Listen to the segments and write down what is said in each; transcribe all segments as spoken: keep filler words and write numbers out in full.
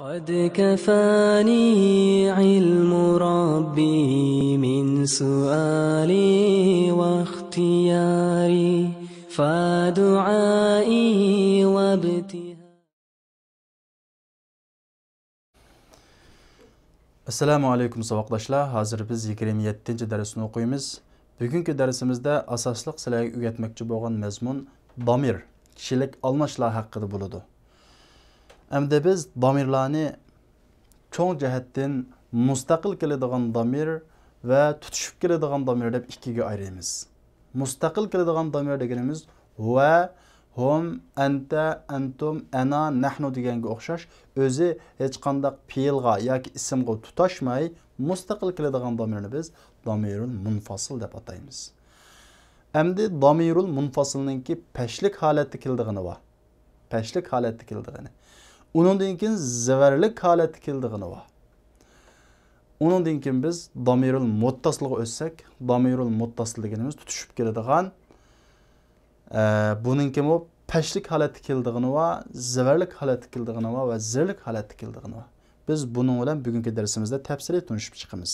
قد كفاني علم ربي من سؤالي واختياري، فدعائي وابتهالي. ئەسسالامۇ ئەلەيكۇم ساۋاقداشلار، ھازىر بىز يىگىرمە يەتتىنچى دەرسنى ئوقۇيمىز. بۈگۈنكى دەرسىمىزدە ئاساسلىق سىلەرگە ئۆگەتمەكچى بولغان مەزمۇن دامىر، كىشىلىك ئالماشلار ھەققىدە بولىدۇ. ئەمدى بىز دامىرلارنى چوڭ جەھەتتىن مۇستەقىل كېلىدىغان دامىر ۋە تۇتىشىپ كېلىدىغان دامىر دەپ ئىككىگە ئايرىيمىز. مۇستەقىل كېلىدىغان دامىر دېگىنىمىز ھۇۋە، ھۇم، ئەنتە، ئەنتۇم، ئەنا، نەھنۇ دېگەنگە ئوخشاش ئۆزى ھېچقانداق پېئىلغا ياكى ئىسىمغا تۇتاشماي مۇستەقىل كېلىدىغان دامىرنى بىز دامىرۇل مۇنفاسىل دەپ ئاتايمىز. ئەمدى دامىرۇل مۇنفاسىلنىڭكى پەشلىك ھالەتتە كېلىدىغىنى بار. پەشلىك ھالەتتە كېلىدىغىنى. ئۇنىڭدىن كېيىن زىۋەرلىك ھالەتتە كېلىدىغىنى بار. ئۇنىڭدىن كېيىن بىز دامىرۇل مۇتتاسىلغا ئۆتسەك، دامىرۇل مۇتتاسىل دېگىنىمىز تۇتىشىپ كېلىدىغان، ئە، بۇنىڭكىمۇ پەشلىك ھالەتتە كېلىدىغىنى بار، زىۋەرلىك ھالەتتە كېلىدىغىنى بار ۋە زىرلىك ھالەتتە كېلىدىغىنى بار. بىز بۇنىڭ بىلەن بۈگۈنكى دەرسىمىزدە تەپسىلىي تونۇشۇپ چىقىمىز.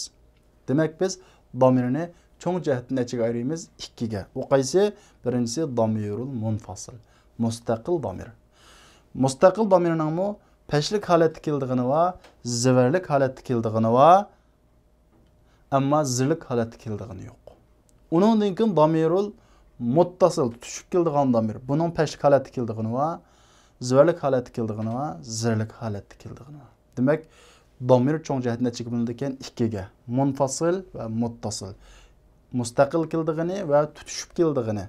دېمەك، بىز دامىرنى چوڭ جەھەتتىن نەچچىگە ئايرىيمىز؟ ئىككىگە. ئۇ قايسى؟ بىرىنچىسى دامىرۇل مۇنفاسىل، مۇستەقىل دامىر. مۇستەقىل دامىرنىڭمۇ پەشلىك ھالەتتە كېلىدىغىنى بار، زىۋەرلىك ھالەتتە كېلىدىغىنى بار، ئەمما زىرلىك ھالەتتە كېلىدىغىنى يوق. ئۇنىڭدىن كېيىن دامىرۇل مۇتتاسىل، تۇتىشىپ كېلىدىغان دامىر. بۇنىڭ پەشلىك ھالەتتە كېلىدىغىنى بار، زىۋەرلىك ھالەتتە كېلىدىغىنى بار، زىرلىك ھالەتتە كېلىدىغىنى بار. دېمەك، دامىر چوڭ جەھەتتىن نەچچىگە بۆلۈنىدىكەن؟ ئىككىگە. مۇنفاسىل ۋە مۇتتاسىل. مۇستەقىل كېلىدىغىنى ۋە تۇتىشىپ كېلىدىغىنى.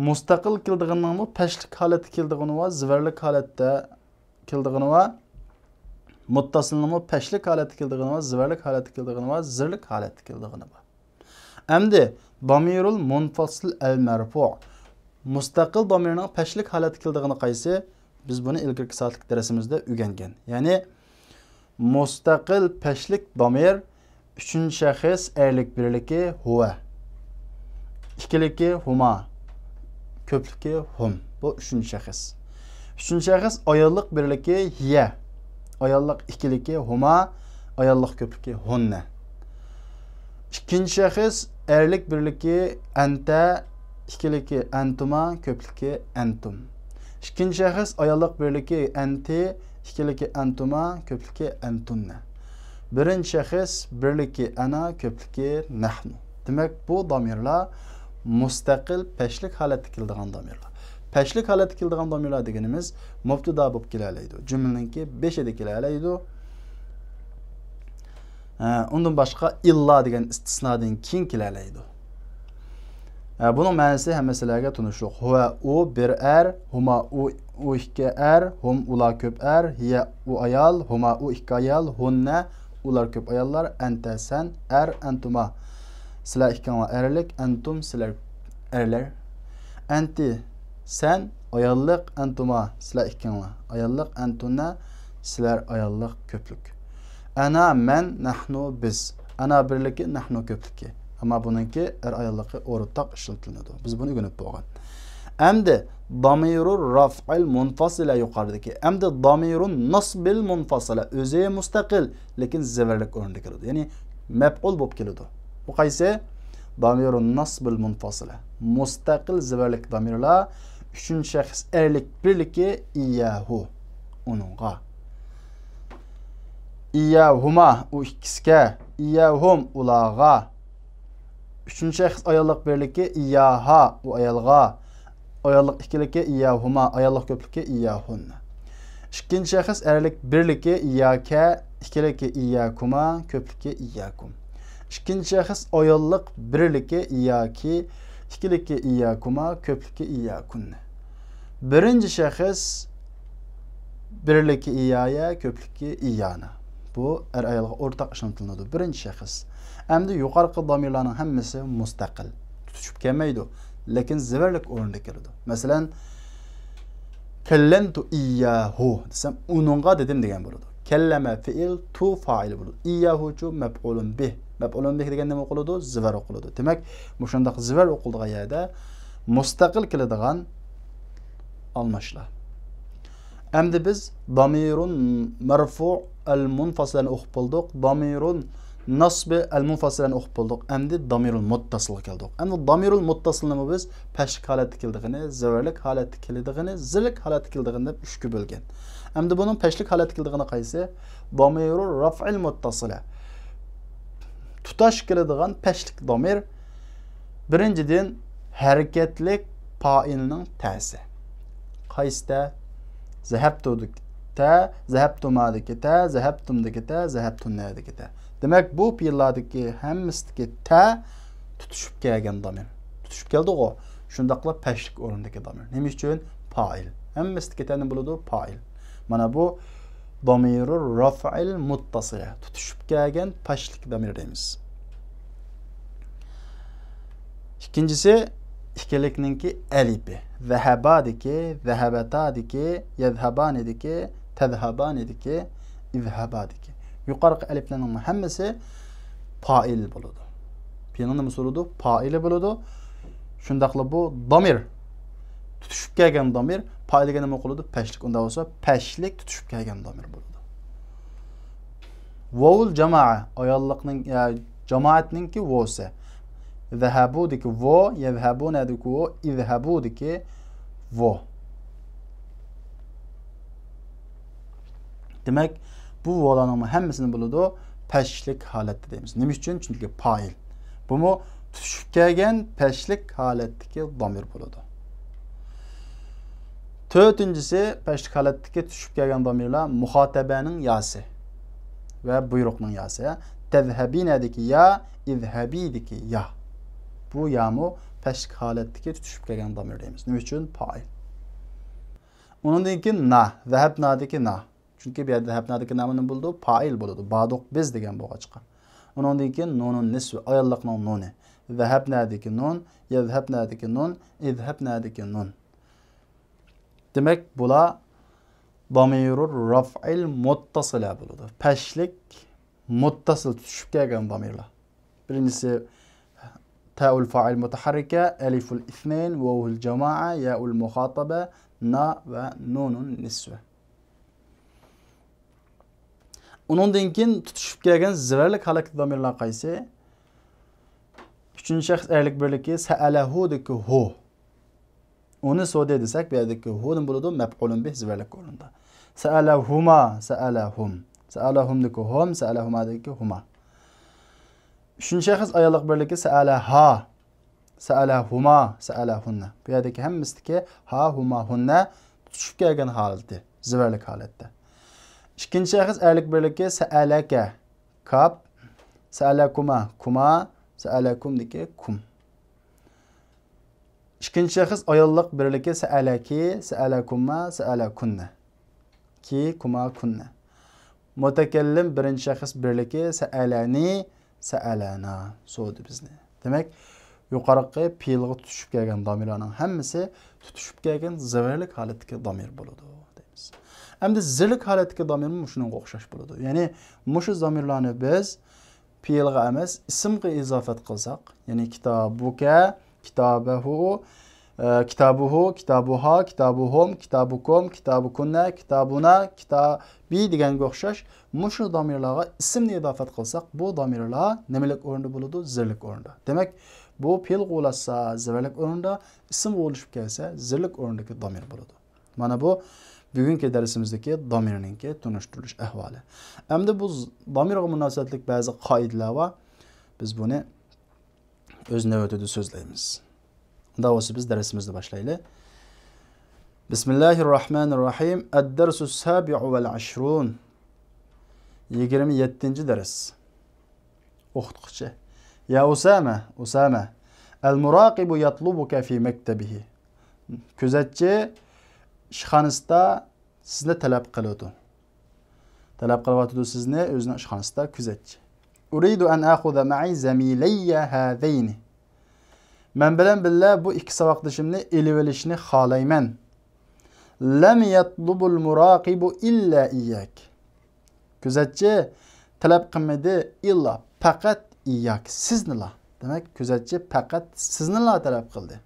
مۇستەقىل كېلىدىغىنىنىڭمۇ پەشلىك ھالەتتە كېلىدىغىنى بار، زىۋەرلىك ھالەتتە كېلىدىغىنى بار. مۇتتاسىلنىڭمۇ پەشلىك ھالەتتە كېلىدىغىنى بار، زىۋەرلىك ھالەتتە كېلىدىغىنى بار، زىرلىك ھالەتتە كېلىدىغىنى بار. ئەمدى دامىرۇل مۇنفاسىل ئەل مەرفۇ. مۇستەقىل دامىرنىڭ پەشلىك ھالەتتە كېلىدىغىنى قايسى؟ بىز بۇنى ئىلگىرىكى سائەتلىك دەرسىمىزدە ئۆگەنگەن. يەنى مۇستەقىل پەشلىك دامىر، ئۈچىنچى شەخس ئەرلىك بىرلىكى ھۇۋە، ئىككىلىكى ھۇما، كۆپلۈكى ھۇم. بۇ ئۈچىنچى شەخس. ئۈچىنچى شەخس ئاياللىق بىرلىكى ھىيە، ئاياللىق ئىككىلىكى ھۇما، ئاياللىق كۆپلۈكى ھۇننە. ئىككىنچى شەخس ئەرلىك بىرلىكى ئەنتە، ئىككىلىكى ئەنتۇما، كۆپلۈكى ئەنتۇم. ئىككىنچى شەخس ئاياللىق بىرلىكى ئەنتى، ئىككىلىكى ئەنتۇما، كۆپلۈكى ئەنتۇننە. بىرىنچى شەخس بىرلىكى ئەنا، كۆپلۈكى نەھنۇ. دېمەك، بۇ دامىرلار مۇستەقىل پەشلىك ھالەتتە كېلىدىغان دامىرلار. پەشلىك ھالەتتە كېلىدىغان دامىرلار دېگىنىمىز مۇبتىدا بولۇپ كېلەلەيدۇ. جۈملىنىڭكى بېشىدا كېلەلەيدۇ. ئە، ئۇندىن باشقا ئىللا دېگەن ئىستىسنادىن كېيىن كېلەلەيدۇ. ئە، بۇنىڭ مەنىسى ھەممە سىلەرگە تونۇشلۇق. ھۇۋە ئۇ بىر ئەر، ھۇما ئۇ، ئۇ ئىككى ئەر، ھۇم ئۇلار كۆپ ئەر، ھىيە ئۇ ئايال، ھۇما ئۇ ئىككى ئايال، ھۇننە ئۇلار كۆپ ئاياللار، ئەنتە سەن، ئەر، ئەنتۇما سىلەر ئىككىڭلار ئەرلىك، ئەنتۇم سىلەر ئەرلەر، ئەنتى سەن ئاياللىق، ئەنتۇما سىلەر ئىككىڭلار ئاياللىق، ئەنتۇنە سىلەر ئاياللىق كۆپلۈك. ئەنا، مەن، نەھنۇ، بىز. ئەنا بىرلىكى، نەھنۇ كۆپلۈكى. ئەمما بۇنىڭكى ئەر ئاياللىقى ئورتاق ئىشلىتىلىدۇ. بىز بۇنى ئۆگىنىپ بولغان. ئەمدى دامىرۇر رافئىل مۇنفاسىلە يۇقىرىدىكى. ئەمدى دامىرۇن ناسبىل مۇنفاسىلە. ئۆزى مۇستەقىل، لېكىن زىۋەرلىك ئورنىدا كېلىدۇ. يەنى مەپئۇل بولۇپ كېلىدۇ. بۇ قايسى؟ دامىرۇن ناسبىل مۇنفاسىلە. مۇستەقىل زىۋەرلىك دامىرلار. ئۈچىنچى شەخس ئەرلىك بىرلىكى ئىياھۇ. ئۇنىڭغا. ئىياھۇما، ئۇ ئىككىسىگە. ئىياھۇم، ئۇلارغا. ئۈچىنچى شەخس ئاياللىق بىرلىكى ئىياھا، ئۇ ئايالغا. ئاياللىق ئىككىلىكى ئىياھۇما، ئاياللىق كۆپلۈكى ئىياھۇن. ئىككىنچى شەخس ئەرلىك بىرلىكى ئىياكە، ئىككىلىكى ئىياكۇما، كۆپلۈكى ئىياكۇم. ئىككىنچى شەخس ئاياللىق بىرلىكى ئىياكى، ئىككىلىكى ئىياكۇما، كۆپلۈكى ئىياكۇن. بىرىنچى شەخس بىرلىكى ئىيايە، كۆپلۈكى ئىيانا. بۇ ئەر-ئايالغا ئورتاق ئىشلىتىلىدۇ. بىرىنچى شەخس. ئەمدى يۇقىرىقى دامىرلارنىڭ ھەممىسى مۇستەقىل. تۇتۇشۇپ كەلمەيدۇ. لېكىن زىۋەرلىك ئورنىدا كېلىدۇ. مەسىلەن، كەللەمتۇ ئىيياھۇ دېسەم، ئۇنىڭغا دېدىم دېگەن بولىدۇ. كەللەمە فېئىل، تۇ فائىل بولىدۇ. ئىيياھۇچۇ مەپئۇلۇن بىھ. مەپئۇلۇن بىھ دېگەن نېمە ئوقۇلىدۇ؟ زىۋەر ئوقۇلىدۇ. دېمەك، مۇشۇنداق زىۋەر ئوقۇلىدىغان يەردە مۇستەقىل كېلىدىغان ئالماشلار. ئەمدى بىز ضمير مرفوع المنفصلنى ئوقۇپ بولدۇق. ضمير نصب المنفصلنى ئوقۇپ بولدۇق. ئەمدى ضمير متصلغا كەلدۇق. ئەمدى ضمير متصلنىمۇ بىز پەشلىك ھالەتتە كېلىدىغىنى، زېۋەرلىك ھالەتتە كېلىدىغىنى، زىرلىك ھالەتتە كېلىدىغىنى دەپ ئۈچكە بۆلگەن. ئەمدى بۇنىڭ پەشلىك ھالەتتە كېلىدىغىنى قايسى؟ ضمير الرفع المتصل. تۇتاش كېلىدىغان پەشلىك ضمير. بىرىنچىدىن، ھەرىكەتلىك پائىلنىڭ تەسى. قايسى تە؟ ذهبتدىكى تە، ذهبتمادىكى تە، ذهبتمدىكى تە، ذهبتنەدىكى تە. دېمەك، بۇ پېئىللاردىكى ھەممىسىدىكى تە تۇتىشىپ كەلگەن ضمير. تۇتىشىپ كەلدىغۇ؟ شۇنداقلا پەشلىك ئورنىدىكى ضمير. نېمە ئۈچۈن؟ پائىل. ھەممىسىدىكى تە نېمە بولىدۇ؟ پائىل. مانا بۇ ضمير الرفع المتصل، تۇتىشىپ كەلگەن پەشلىك ضمير دەيمىز. ئىككىنچىسى، ئىككىلىكنىڭكى ئەلىپى. ذهبادىكى، ذهبتادىكى، يذهبانىدىكى، تذهبانىدىكى، اذهبادىكى. يۇقىرىقى ئەلىپلەرنىڭ ھەممىسى پائىل بولىدۇ. پېئىلنىڭ نېمىسى بولىدۇ؟ پائىلى بولىدۇ. شۇنداقلا بۇ ضمير، تۇتىشىپ كەلگەن ضمير، پائىلگە نېمە قىلىدۇ؟ پەشلىك. ئۇنداق بولسا، پەشلىك تۇتىشىپ كەلگەن ضمير بولىدۇ. ۋاۋۇل جامائە، ئاياللىقنىڭ، يا، جامائەتنىڭكى ۋوسى. ذهبودىكى ۋو، يذهبونەدىكى ۋو، اذهبودىكى ۋو. دېمەك، بۇ ۋولارنىڭ ھەممىسىنى بولىدۇ پەشلىك ھالەتتە دەيمىز. نېمە ئۈچۈن؟ چۈنكى پائىل. بۇمۇ تۇتۇشۇپ كەلگەن پەشلىك ھالەتتىكى ضمير بولىدۇ. تۆتىنچىسى، پەشلىك ھالەتتىكى تۇتۇشۇپ كەلگەن ضميرلار مۇخاتەبەنىڭ ياسى ۋە بۇيرۇقنىڭ ياسى. تذهبينەدىكى يا، اذهبيدىكى يا. بۇ يامۇ پەشلىك ھالەتتىكى تۇتۇشۇپ كەلگەن ضمير دەيمىز. نېمە ئۈچۈن؟ پائىل. ئۇنىڭدىن كېيىن نا، ذهبنادىكى نا. چۈنكى بۇ يەردە ذهبنادىكى نامۇ نېمە بولىدۇ؟ پائىل بولىدۇ. باردۇق بىز دېگەن بولغاچقا. ئۇنىڭدىن كېيىن نۇنۇن نىسۋە، ئاياللىقنىڭ نۇنى. ذهبنادىكى نۇن، يذهبنادىكى نۇن، اذهبنادىكى نۇن. دېمەك، بۇلار ضمير الرفع المتصلە بولىدۇ. پەشلىك مۇتتەسىل تۇتۇشۇپ كەلگەن ضميرلار. بىرىنچىسى تاء الفاعل المتحركة، ألف الاثنين، واو الجماعة، ياء المخاطبة، نا ۋە نۇنۇن نىسۋە. ئۇنىڭدىن كېيىن تۇتۇشۇپ كەلگەن زېۋەرلىك ھالەتتىكى ضميرلار قايسى؟ ئۈچىنچى شەخس ئەرلىك بىرلىكى سەئەلەھۇدىكى ھۇ. ئۇنى سورىدى دېسەك، بۇ يەردىكى ھۇ نېمە بولىدۇ؟ مەپئۇلۇن بىھ زېۋەرلىك ئورنىدا. سەئەلەھۇما، سەئەلەھۇم. سەئەلەھۇمدىكى ھۇم، سەئەلەھۇمادىكى ھۇما. ئۈچىنچى شەخس ئاياللىق بىرلىكى سەئەلەھا، سەئەلەھۇما، سەئەلەھۇننە. بۇ يەردىكى ھەممىسىدىكى ھا، ھۇما، ھۇننە تۇتۇشۇپ كەلگەن ھالىتى، زېۋەرلىك ھالەتتە. ئىككىنچى شەخس ئەرلىك بىرلىكى سەئەلەكە، كاپ، سەئەلەكۇما، كۇما، سەئەلەكۇمدىكى كۇم. ئىككىنچى شەخس ئاياللىق بىرلىكى سەئەلەكى، سەئەلەكۇمما، سەئەلەكۇننە. كى، كۇما، كۇننە. مۇتەكەللىم بىرىنچى شەخس بىرلىكى سەئەلەنى، سەئەلەنا. سورىدى بىزنى. دېمەك، يۇقىرىقى پېئىلغا تۇتۇشۇپ كەلگەن ضميرلارنىڭ ھەممىسى تۇتۇشۇپ كەلگەن زېۋەرلىك ھالەتتىكى ضمير بولىدۇ دەيمىز. ئەمدى زىرلىك ھالەتتىكى ضميرمۇ مۇشۇنىڭغا ئوخشاش بولىدۇ. يەنى مۇشۇ ضميرلارنى بىز پېئىلغا ئەمەس، ئىسىمغا ئىزافەت قىلساق، يەنى كىتابۇكە، كىتابەھۇ، ئە، كىتابۇھۇ، كىتابۇھا، كىتابۇھۇم، كىتابۇكۇم، كىتابۇكۇننە، كىتابۇنا، كىتابى دېگەنگە ئوخشاش مۇشۇ ضميرلارغا ئىسىمنى ئىزافەت قىلساق، بۇ ضميرلار نېمىلىك ئورۇندا بولىدۇ؟ زىرلىك ئورۇندا. دېمەك، بۇ پېئىلغا ئۇلاشسا زېۋەرلىك ئورۇندا، ئىسىمغا ئۇلىشىپ كەلسە زىرلىك ئورنىدىكى ضمير بولىدۇ. مانا بۇ بۈگۈنكى دەرسىمىزدىكى ضميرنىڭكى تونۇشتۇرۇلۇش ئەھۋالى. ئەمدى بۇ ز-، ضميرغا مۇناسىۋەتلىك بەزى قائىدىلەر بار. بىز بۇنى ئۆز نۆۋىتىدە سۆزلەيمىز. ئۇنداق بولسا بىز دەرسىمىزنى باشلايلى. بىسمىللاھىرراھمانىرراھىم. الدرس السابع والعشرون. يىگىرمە يەتتىنچى دەرس. ئوقۇتقۇچى. يا ئۇسامە، ئۇسامە. المراقب يطلبك في مكتبه. كۆزەتچى ئىشخانىسىدا سىزنى تەلەپ قىلىۋاتىدۇ. تەلەپ قىلىۋاتىدۇ سىزنى ئۆزىنىڭ ئىشخانىسىدا كۆزەتچى. أريد أن آخذ معي زميلي هذين. مەن بىلەن بىللە بۇ ئىككى ساۋاقدىشىمنى ئېلىۋېلىشنى خالايمەن. لم يطلب المراقب إلا إياك. كۆزەتچى تەلەپ قىلمىدى ئىللا، پەقەت، إياك، سىزنىلا. دېمەك، كۆزەتچى پەقەت سىزنىلا تەلەپ قىلدى.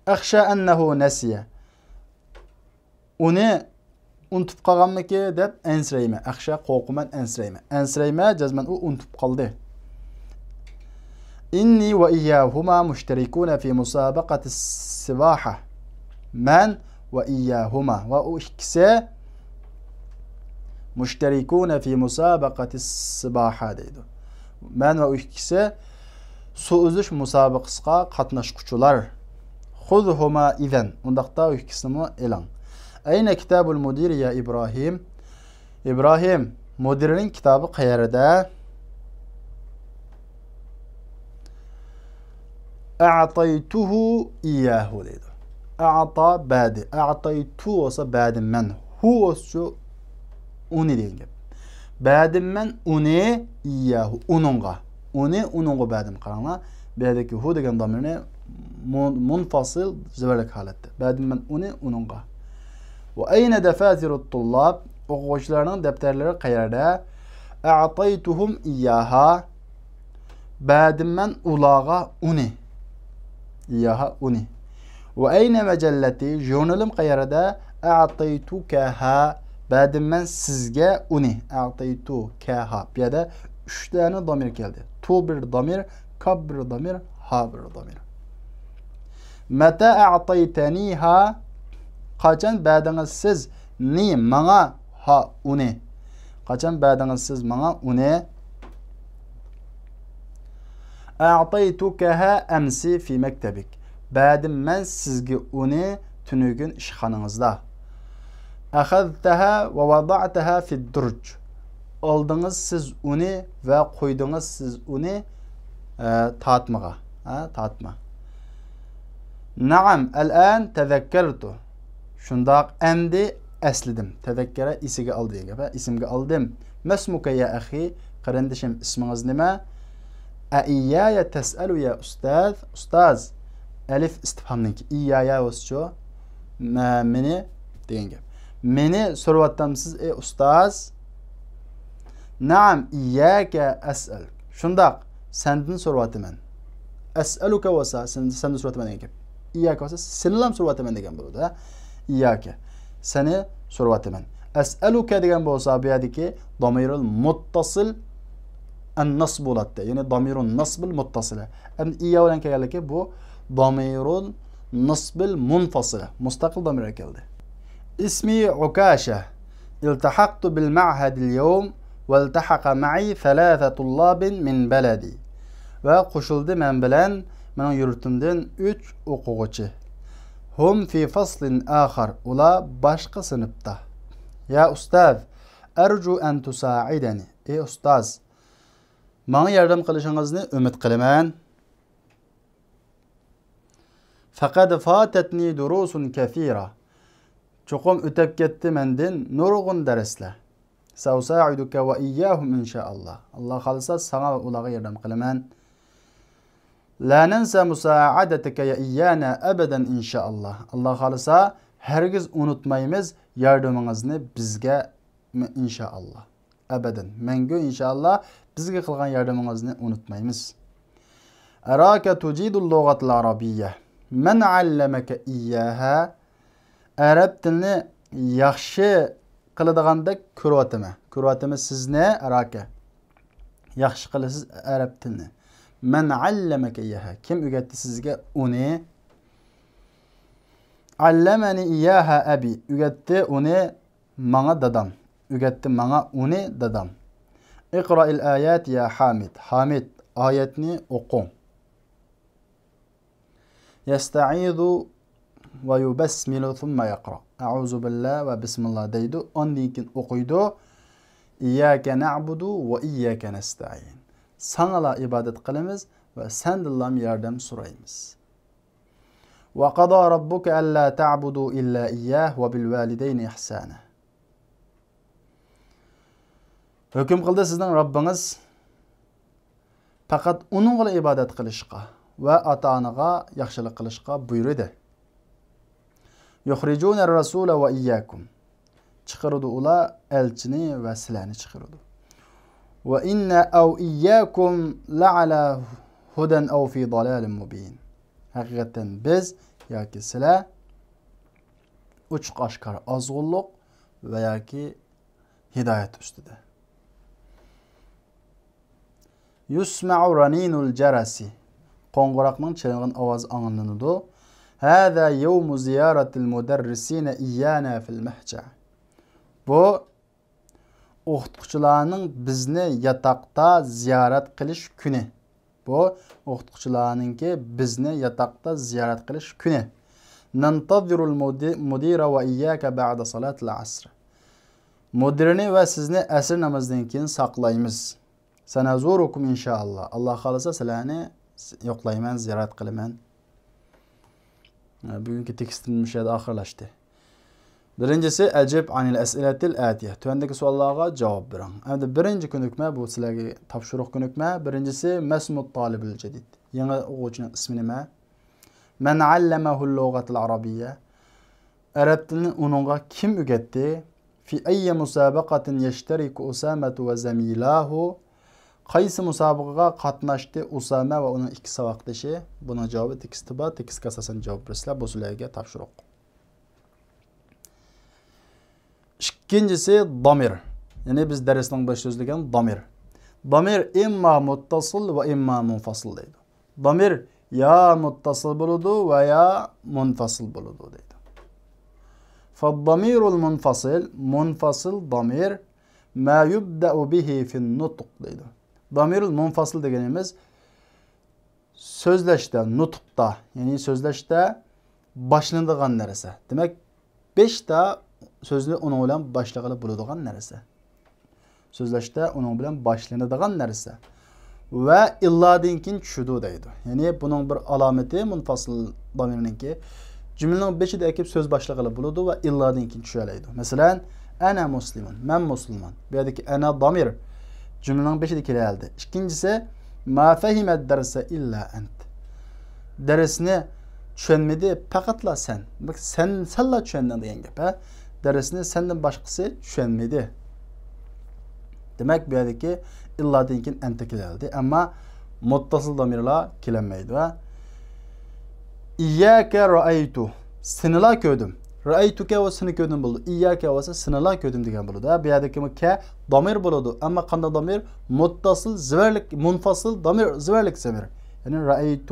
أخشى أنه نسي. ئۇنى ئۇنتۇپ قالغانمىكى دەپ ئەنسىرەيمەن. ئەخشە، قورقىمەن، ئەنسىرەيمەن. ئەنسىرەيمەن، جەزمەن ئۇ ئۇنتۇپ قالدى. إني وإياهما مشتركون في مسابقة السباحة. مەن ۋە ئىيياھۇما، ۋە ئۇ ئىككىسى، مۇشتەرىكۇنە فى مۇسابىقەتىس سىباھە دەيدۇ. مەن ۋە ئۇ ئىككىسى سۇ ئۈزۈش مۇسابىقىسىغا قاتناشقۇچىلار. خۇزھۇما ئىزەن، ئۇنداقتا ئۇ ئىككىسىنىمۇ ئېلىڭ. ئەينە كىتابۇل مۇدىرى يا ئىبراھىم؟ ئىبراھىم، مۇدىرنىڭ كىتابى قەيەردە؟ ئەتەيتۇھۇ ئىياھۇ دەيدۇ. ئەتا بەردى. ئەتەيتۇ بولسا بەردىم مەن. ھۇ بولسىچۇ ئۇنى دېگەن گەپ. بەردىم مەن ئۇنى ئىياھۇ، ئۇنىڭغا. ئۇنى ئۇنىڭغا بەردىم. قاراڭلار، بۇ يەردىكى ھۇ دېگەن دامىرنى مۇن-، مۇنفاسىل زېۋەرلىك ھالەتتە. بەردىم مەن ئۇنى ئۇنىڭغا. ۋە ئەينە دەفاتىرۇت تۇللاب؟ ئوقۇغۇچىلارنىڭ دەپتەرلىرى قەيەردە؟ ئەتەيتۇھۇم ئىياھا. بەردىم مەن ئۇلارغا ئۇنى. ئىياھا، ئۇنى. ۋە ئەينە مەجەللەتى؟ ژۇرنىلىم قەيەردە؟ ئەتەيتۇكەھا. بەردىم مەن سىزگە ئۇنى. ئەتەيتۇكەھا. بۇ يەردە ئۈچ دانە دامىر كەلدى. تۇ بىر دامىر، كاپ بىر دامىر، ھا بىر دامىر. مەتە ئەتەيتەنىھا؟ قاچان بەردىڭىز سىز نى، ماڭا، ھا، ئۇنى؟ قاچان بەردىڭىز سىز ماڭا ئۇنى؟ ئەتەيتۇكەھا ئەمسى فى مەكتەبىك. بەردىم مەن سىزگە ئۇنى تۈنۈگۈن ئىشخانىڭىزدا. ئەخەزتەھا ۋە ۋەدەئتەھا فىد دۇرج. ئالدىڭىز سىز ئۇنى ۋە قويدىڭىز سىز ئۇنى، ئە، تارتمىغا. ھە، تارتما. نەئەم، ئەلئان تەزەككەرتۇ. شۇنداق، ئەمدى ئەسلىدىم. تەزەككەرە ئېسىگە ئالدى دېگەن گەپ، ھە، ئېسىمگە ئالدىم. مەسمۇكە يا ئەخى؟ قېرىندىشىم، ئىسمىڭىز نېمە؟ ئەئىييايە تەسئەلۇ يا ئۇستاز؟ ئۇستاز. ئەلىف ئىستىپھامنىڭكى. ئىييايە بولسىچۇ؟ مە-، مېنى دېگەن گەپ. مېنى سورىۋاتامسىز، ئەي ئۇستاز؟ نەئەم، ئىيياكە ئەسئەل. شۇنداق، سەندىن سورىۋاتىمەن. ئەسئەلۇكە بولسا، سەن-، سەندىن سورىۋاتىمەن دېگەن گەپ. ئىيياكە بولسا، سېنىلا سورىۋاتىمەن دېگەن بولىدۇ، ھە؟ ئىيياكە. سېنى سورىۋاتىمەن. ئەسئەلۇكە دېگەن بولسا، بۇ يەردىكى دامىرۇل مۇتتاسىل ئەن نەسب بولاتتى. يەنى دامىرۇن نەسبىل مۇتتاسىلە. ئەمدى ئىييا بىلەن كەلگەنلىكى بۇ دامىرۇن نەسبىل مۇنفاسىلە. مۇستەقىل دامىرغا كەلدى. ئىسمى ئۇكاشە. ئىلتەھەقتۇ بىل مەئھەدىل يەۋم ۋەلتەھەقە مەئى سەلاسە تۇللابىن مىن بەلەدى. ۋە قوشۇلدى مەن بىلەن مېنىڭ يۇرتۇمدىن ئۈچ ئوقۇغۇچى. ھۇم فى فەسلىن ئاخار، ئۇلار باشقا سىنىپتا. يا ئۇستاز، ئەرجۇ ئەن تۇساعىدەنى. ئەي ئۇستاز، ماڭا ياردەم قىلىشىڭىزنى ئۈمىد قىلىمەن. فەقەد فاتەتنى دۇرۇسۇن كەسىرا. چوقۇم ئۆتەپ كەتتى مەندىن نۇرغۇن دەرسلەر. سەئۇساعىدۇكە ۋە ئىيياھۇم ئىنشائاللا. ئاللا خالىسا ساڭا ۋە ئۇلارغا ياردەم قىلىمەن. لا نەنسە مۇسائەدەتىكە يا ئىييانا ئەبەدەن ئىنشائاللا. ئاللا خالىسا ھەرگىز ئۇنتۇمايمىز ياردىمىڭىزنى بىزگە، ئىنشائاللا. ئەبەدەن، مەڭگۈ ئىنشائاللا بىزگە قىلغان ياردىمىڭىزنى ئۇنتۇمايمىز. ئەراكە تۇجىدۇل لۇغەتىل ئەرەبىييە. مەن ئەللەمەكە ئىيياھا؟ ئەرەب تىلىنى ياخشى قىلىدىغاندەك كۆرۈۋاتىمەن. كۆرۈۋاتىمەن سىزنى، ئەراكە. ياخشى قىلىسىز ئەرەب تىلىنى. مەن ئەللەمەكە ئىيياھا؟ كىم ئۆگەتتى سىزگە ئۇنى؟ ئەللەمەنى ئىيياھا ئەبى. ئۆگەتتى ئۇنى ماڭا دادام. ئۆگەتتى ماڭا ئۇنى دادام. ئىقرائىل ئايات يا ھامىد. ھامىد، ئايەتنى ئوقۇڭ. يەستەئىزۇ ۋە يۇبەسمىلۇ ثۇممە يەقرا. ئەئۇزۇ بىللا ۋە بىسمىللا دەيدۇ، ئاندىن كېيىن ئوقۇيدۇ. ئىيياكە نەئبۇدۇ ۋە ئىيياكە نەستەئىن. ساڭىلا ئىبادەت قىلىمىز ۋە سەندىنلا ياردەم سورايمىز. ۋە قەزا رەببۇكە ئەللا تەئبۇدۇ ئىللا ئىيياھ ۋە بىل ۋالىدەينى ئىھسانا. ھۆكۈم قىلدى سىزنىڭ رەببىڭىز پەقەت ئۇنىڭغىلا ئىبادەت قىلىشقا ۋە ئاتا-ئانىغا ياخشىلىق قىلىشقا بۇيرۇدى. يۇخرىجۇنەر رەسۇلە ۋە ئىيياكۇم. چىقىرىدۇ ئۇلار ئەلچىنى ۋە سىلەرنى چىقىرىدۇ. ۋە ئىننا ئەۋ ئىيياكۇم لەئەلا ھۇدەن ئەۋ فى ضالالىن مۇبىن. ھەقىقەتەن بىز ياكى سىلەر، ئوچۇق ئاشكارا ئازغۇنلۇق ۋە ياكى ھىدايەت ئۈستىدە. يسمع رنين الجرس، قوڭغۇراقنىڭ چېلىنغان ئاۋازى ئاڭلىنىدۇ. هذا يوم زيارة المدرسين إيانا في المهجع. بۇ ئوقۇتقۇچىلارنىڭ بىزنى ياتاقتا زىيارەت قىلىش كۈنى. بۇ ئوقۇتقۇچىلارنىڭكى بىزنى ياتاقتا زىيارەت قىلىش كۈنى. ننتظر المدير وإياك بعد صلاة العصر. مۇدىرنى ۋە سىزنى ئەسىر نامىزىدىن كېيىن ساقلايمىز. سنزوركم إن شاء الله. ئاللا خالىسا سىلەرنى يوقلايمەن، زىيارەت قىلىمەن. بۈگۈنكى تېكىستىم مۇشۇ يەردە ئاخىرلاشتى. بىرىنچىسى، أجب عن الأسئلة الآتية. تۆۋەندىكى سوئاللارغا جاۋاب بېرىڭ. ئەمدى بىرىنچى كۆنۈكمە، بۇ سىلەرگە تاپشۇرۇق كۆنۈكمە. بىرىنچىسى، من اسم الطالب الجديد؟ يېڭى ئوقۇغۇچىنىڭ ئىسمى نېمە؟ من علمه اللغة العربية؟ ئەرەب تىلىنى ئۇنىڭغا كىم ئۆگەتتى؟ في أي مسابقة يشترك أسامة وزميلاه؟ قايسى مۇسابىقىگە قاتناشتى ئۇسامە ۋە ئۇنىڭ ئىككى ساۋاقدىشى؟ بۇنىڭ جاۋابى تېكىستتا بار، تېكىستكە ئاساسەن جاۋاب بېرىسىلەر، بۇ سىلەرگە تاپشۇرۇق. ئىككىنچىسى، ضمير. يەنى بىز دەرسنىڭ بېشىدا سۆزلىگەن ضمير. ضمير إما متصل وإما منفصل دەيدۇ. ضمير يا متصل بولىدۇ ۋە يا منفصل بولىدۇ دەيدۇ. فالضمير المنفصل، مۇنفاسىل ضمير، ما يبدأ به في النطق دەيدۇ. ضمير المنفصل دېگىنىمىز سۆزلەشتە، نۇتۇقتا، يەنى سۆزلەشتە باشلىنىدىغان نەرسە. دېمەك، بەشتا سۆزنى ئۇنىڭ بىلەن باشلىغىلى بولىدىغان نەرسە. سۆزلەشتە ئۇنىڭ بىلەن باشلىنىدىغان نەرسە. ۋە ئىللادىن كېيىن چۈشىدۇ دەيدۇ. يەنى بۇنىڭ بىر ئالامىتى مۇنفاسىل ضميرنىڭكى، جۈملىنىڭ بېشىدا ئەكىپ سۆز باشلىغىلى بولىدۇ ۋە ئىللادىن كېيىن چۈشەلەيدۇ. مەسىلەن، أنا مسلم، مەن مۇسۇلمان. بۇ يەردىكى أنا ضمير جۈملىنىڭ بېشىدا كېلەلىدى. ئىككىنچىسى، ما فهم الدرس إلا أنت. دەرسنى چۈشەنمىدى، پەقەتلا سەن. بۇ سەن، سەنلا چۈشەندىڭ دېگەن گەپ، ھە؟ دەرسنى سەندىن باشقىسى چۈشەنمىدى. دېمەك، بۇ يەردىكى ئىللادىن كېيىن أنت كېلەلىدى. ئەمما مۇتتاسىل ضميرلار كېلەلمەيدۇ، ھە؟ إياك رأيت. سېنىلا كۆردۈم. رأيتك بولسا سېنى كۆردۈم بولىدۇ. إياك بولسا سېنىلا كۆردۈم دېگەن بولىدۇ. ھە، بۇ يەردىكى ك ضمير بولىدۇ. ئەمما قانداق ضمير؟ مۇتتاسىل ضميرلىك، مۇنفاسىل ضمير، ضميرلىك ضمير. يەنى رأيت،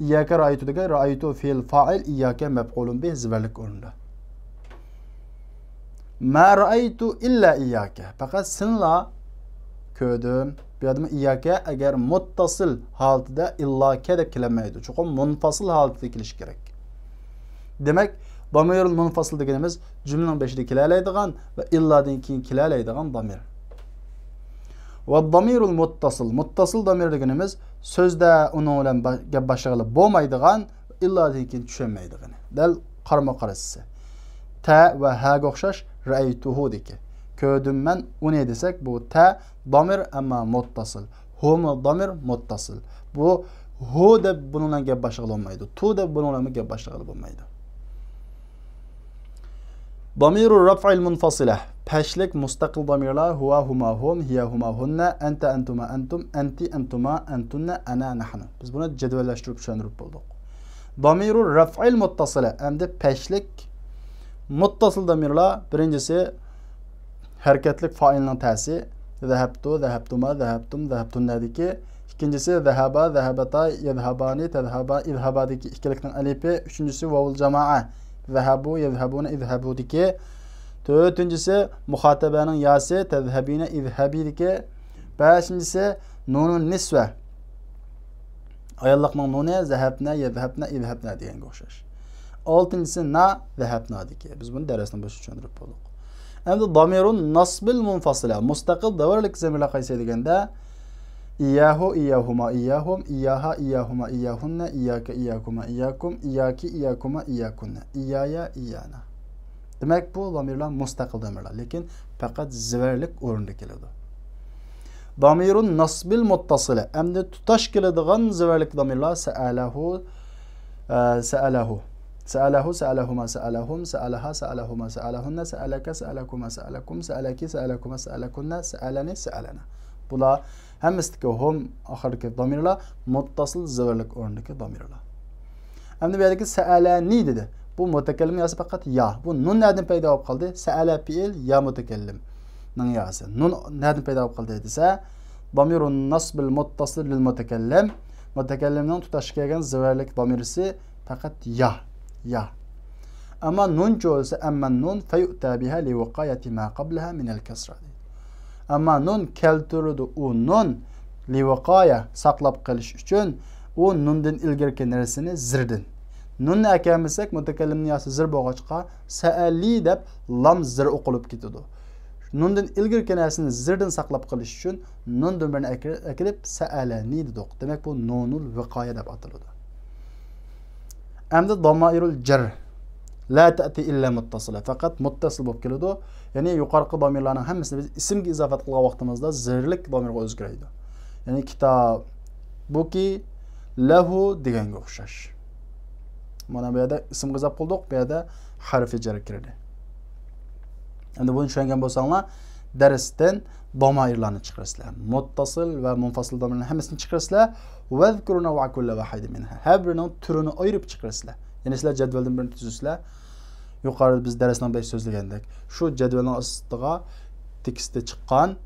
إياك رأيت دېگەن، رأيت فېئىل فائىل، إياك مەپئۇلۇن بىھ ضميرلىك ئورنىدا. ما رأيت إلا إياك. پەقەت سېنىلا كۆردۈم. بۇ يەردىمۇ إياك ئەگەر مۇتتاسىل ھالىتىدە إلا ك دەپ كېلەلمەيدۇ. چوقۇم مۇنفاسىل ھالىتىدە كېلىشى كېرەك. دېمەك، ضمير المنفصل دېگىنىمىز جۈملىنىڭ بېشىدا كېلەلەيدىغان ۋە ئىللادىن كېيىن كېلەلەيدىغان ضمير. والضمير المتصل، مۇتتاسىل ضمير دېگىنىمىز سۆزدە ئۇنىڭ بىلەن با-، گەپ باشلىغىلى بولمايدىغان، ئىللادىن كېيىن چۈشەلمەيدىغىنى. دەل قارىمۇ قارىسىسى. تە ۋە ھەگە ئوخشاش رأيته دىكى. كۆردۈم مەن ئۇنى دېسەك، بۇ تە ضمير، ئەمما مۇتتاسىل. ھۇمۇ ضمير مۇتتاسىل. بۇ ھۇ دەپ بۇنىڭ بىلەن گەپ باشلىغىلى بولمايدۇ. تو دەپ بۇنىڭ بىلەن گەپ باشلىغىلى بولمايدۇ. ضمير الرفع المنفصلة، پەشلىك مۇستەقىل ضميرلار، ھۇۋا، ھۇما، ھۇم، ھىيە، ھۇما، ھۇننە، ئەنتە، ئەنتۇما، ئەنتۇم، ئەنتى، ئەنتۇما، ئەنتۇننە، ئەنا، نەھنۇ. بىز بۇنى جەدۋەللەشتۈرۈپ چۈشەندۈرۈپ بولدۇق. ضمير الرفع المتصلة، ئەمدى پەشلىك مۇتتاسىل ضميرلار، بىرىنچىسى ھەرىكەتلىك فائىلنىڭ تەسى، ذهبت، ذهبتما، ذهبتم، ذهبتننىدىكى. ئىككىنچىسى ذهبا، ذهبتا، يذهبانى، تذهبا، اذهبادىكى ئىككىلىكنىڭ ئەلىپى. ئۈچىنچىسى ۋاۋۇل جامائە، ذهبوا، يذهبون، اذهبودىكى. تۆتىنچىسى مۇخاتەبەنىڭ ياسى، تذهبين، اذهبيدىكى. بەشىنچىسى نۇنۇن نىسۋە، ئاياللىقنىڭ نۇنى، ذهبنا، يذهبنا، اذهبنا دېگەنگە ئوخشاش. ئالتىنچىسى نا، ذهبنادىكى. بىز بۇنى دەرسنىڭ بېشىدا چۈشەندۈرۈپ بولدۇق. ئەمدى ضمير النصب المنفصلة، مۇستەقىل ضمىرلىك ضمىرلار قايسى دېگەندە، إياه، إياهما، إياهم، إياها، إياهما، إياهن، إياك، إياكما، إياكم، إياكى، إياكما، إياكن، إياي، إيانا. دېمەك، بۇ ضمىرلار مۇستەقىل ضمىرلار، لېكىن پەقەت ضمىرلىك ئورۇندا كېلىدۇ. ضمير النصب المتصلة، ئەمدى تۇتاش كېلىدىغان ضمىرلىك ضمىرلار سأله، ئە، سأله، سأله، سألهما، سألهم، سألها، سألهما، سألهن، سألك، سألكما، سألكم، سألكي، سألكما، سألكن، سألنى، سألنا. بۇلار ھەممىسىدىكى ھۇم ئاخىرىدىكى ضمىرلار مۇتتاسىل ضمىرلىك ئورنىدىكى ضمىرلار. ئەمدى بۇ يەردىكى سەئەلەنى دېدى. بۇ مۇتەكەللىمنىڭ ياسى پەقەت يا. بۇ نۇن نەدىن پەيدا بولۇپ قالدى؟ سەئەلە پېئىل، يا مۇتەكەللىمنىڭ ياسى. نۇن نەدىن پەيدا بولۇپ قالدى دېسە، ضمير النصب المتصل للمتكلم. مۇتەكەللىمنىڭ تۇتاشقا كەلگەن زىرۋەلىك ضميرسى پەقەت يا. يا. ئەمما نۇنچۇ دېسە، أما النون فيؤتى بها لوقاية ما قبلها من الكسرة. ئەمما نۇن كەلتۈرىدۇ، ئۇ نۇن لىۋىقايە، ساقلاپ قېلىش ئۈچۈن، ئۇ نۇندىن ئىلگىرىكى نەرسىنى زىردىن. نۇننى ئەكەلمىسەك، مۇتەكەللىمنىڭ ياسى زىر بولغاچقا، سەئەلى دەپ لام زىر ئوقۇلۇپ كېتىدۇ. نۇندىن ئىلگىرىكى نەرسىنى زىردىن ساقلاپ قېلىش ئۈچۈن نۇندىن بىرنى ئەكىر-، ئەكىلىپ سەئەلەنى دېدۇق. دېمەك، بۇ نۇنۇل ۋىقايە دەپ ئاتىلىدۇ. ئەمدى ضمائر الجر لا تأتي إلا متصلة. پەقەت مۇتتەسىل بولۇپ كېلىدۇ. يەنى يۇقىرىقى ضميرلارنىڭ ھەممىسىنى بىز ئىسىمگە ئىزاپەت قىلغان ۋاقتىمىزدا زىرلىك ضميرغا ئۆزگىرىدۇ. يەنى كىتابۇكى، لەھۇ دېگەنگە ئوخشاش. مانا بۇ يەردە ئىسىمغا ئىزاپ قىلدۇق، بۇ يەردە ھەرفى جەر كىردى. ئەمدى بۇنى چۈشەنگەن بولساڭلار، دەرستىن ضمائرلارنى چىقىرىسىلەر. مۇتتەسىل ۋە مۇنفاسىل ضمىرلارنى ھەممىسىنى چىقىرىسىلەر. واذكر نوع كل واحد منها. ھەر بىرىنىڭ تۈرىنى ئايرىپ چىقىرىسىلەر. يەنى سىلەر جەدۋەلدىن بىرنى تۈزىسىلەر. يۇقىرىدا بىز دەرسنىڭ بېشىدا سۆزلىگەندەك، شۇ جەدۋەلنىڭ ئاستىغا تېكىستى چىققان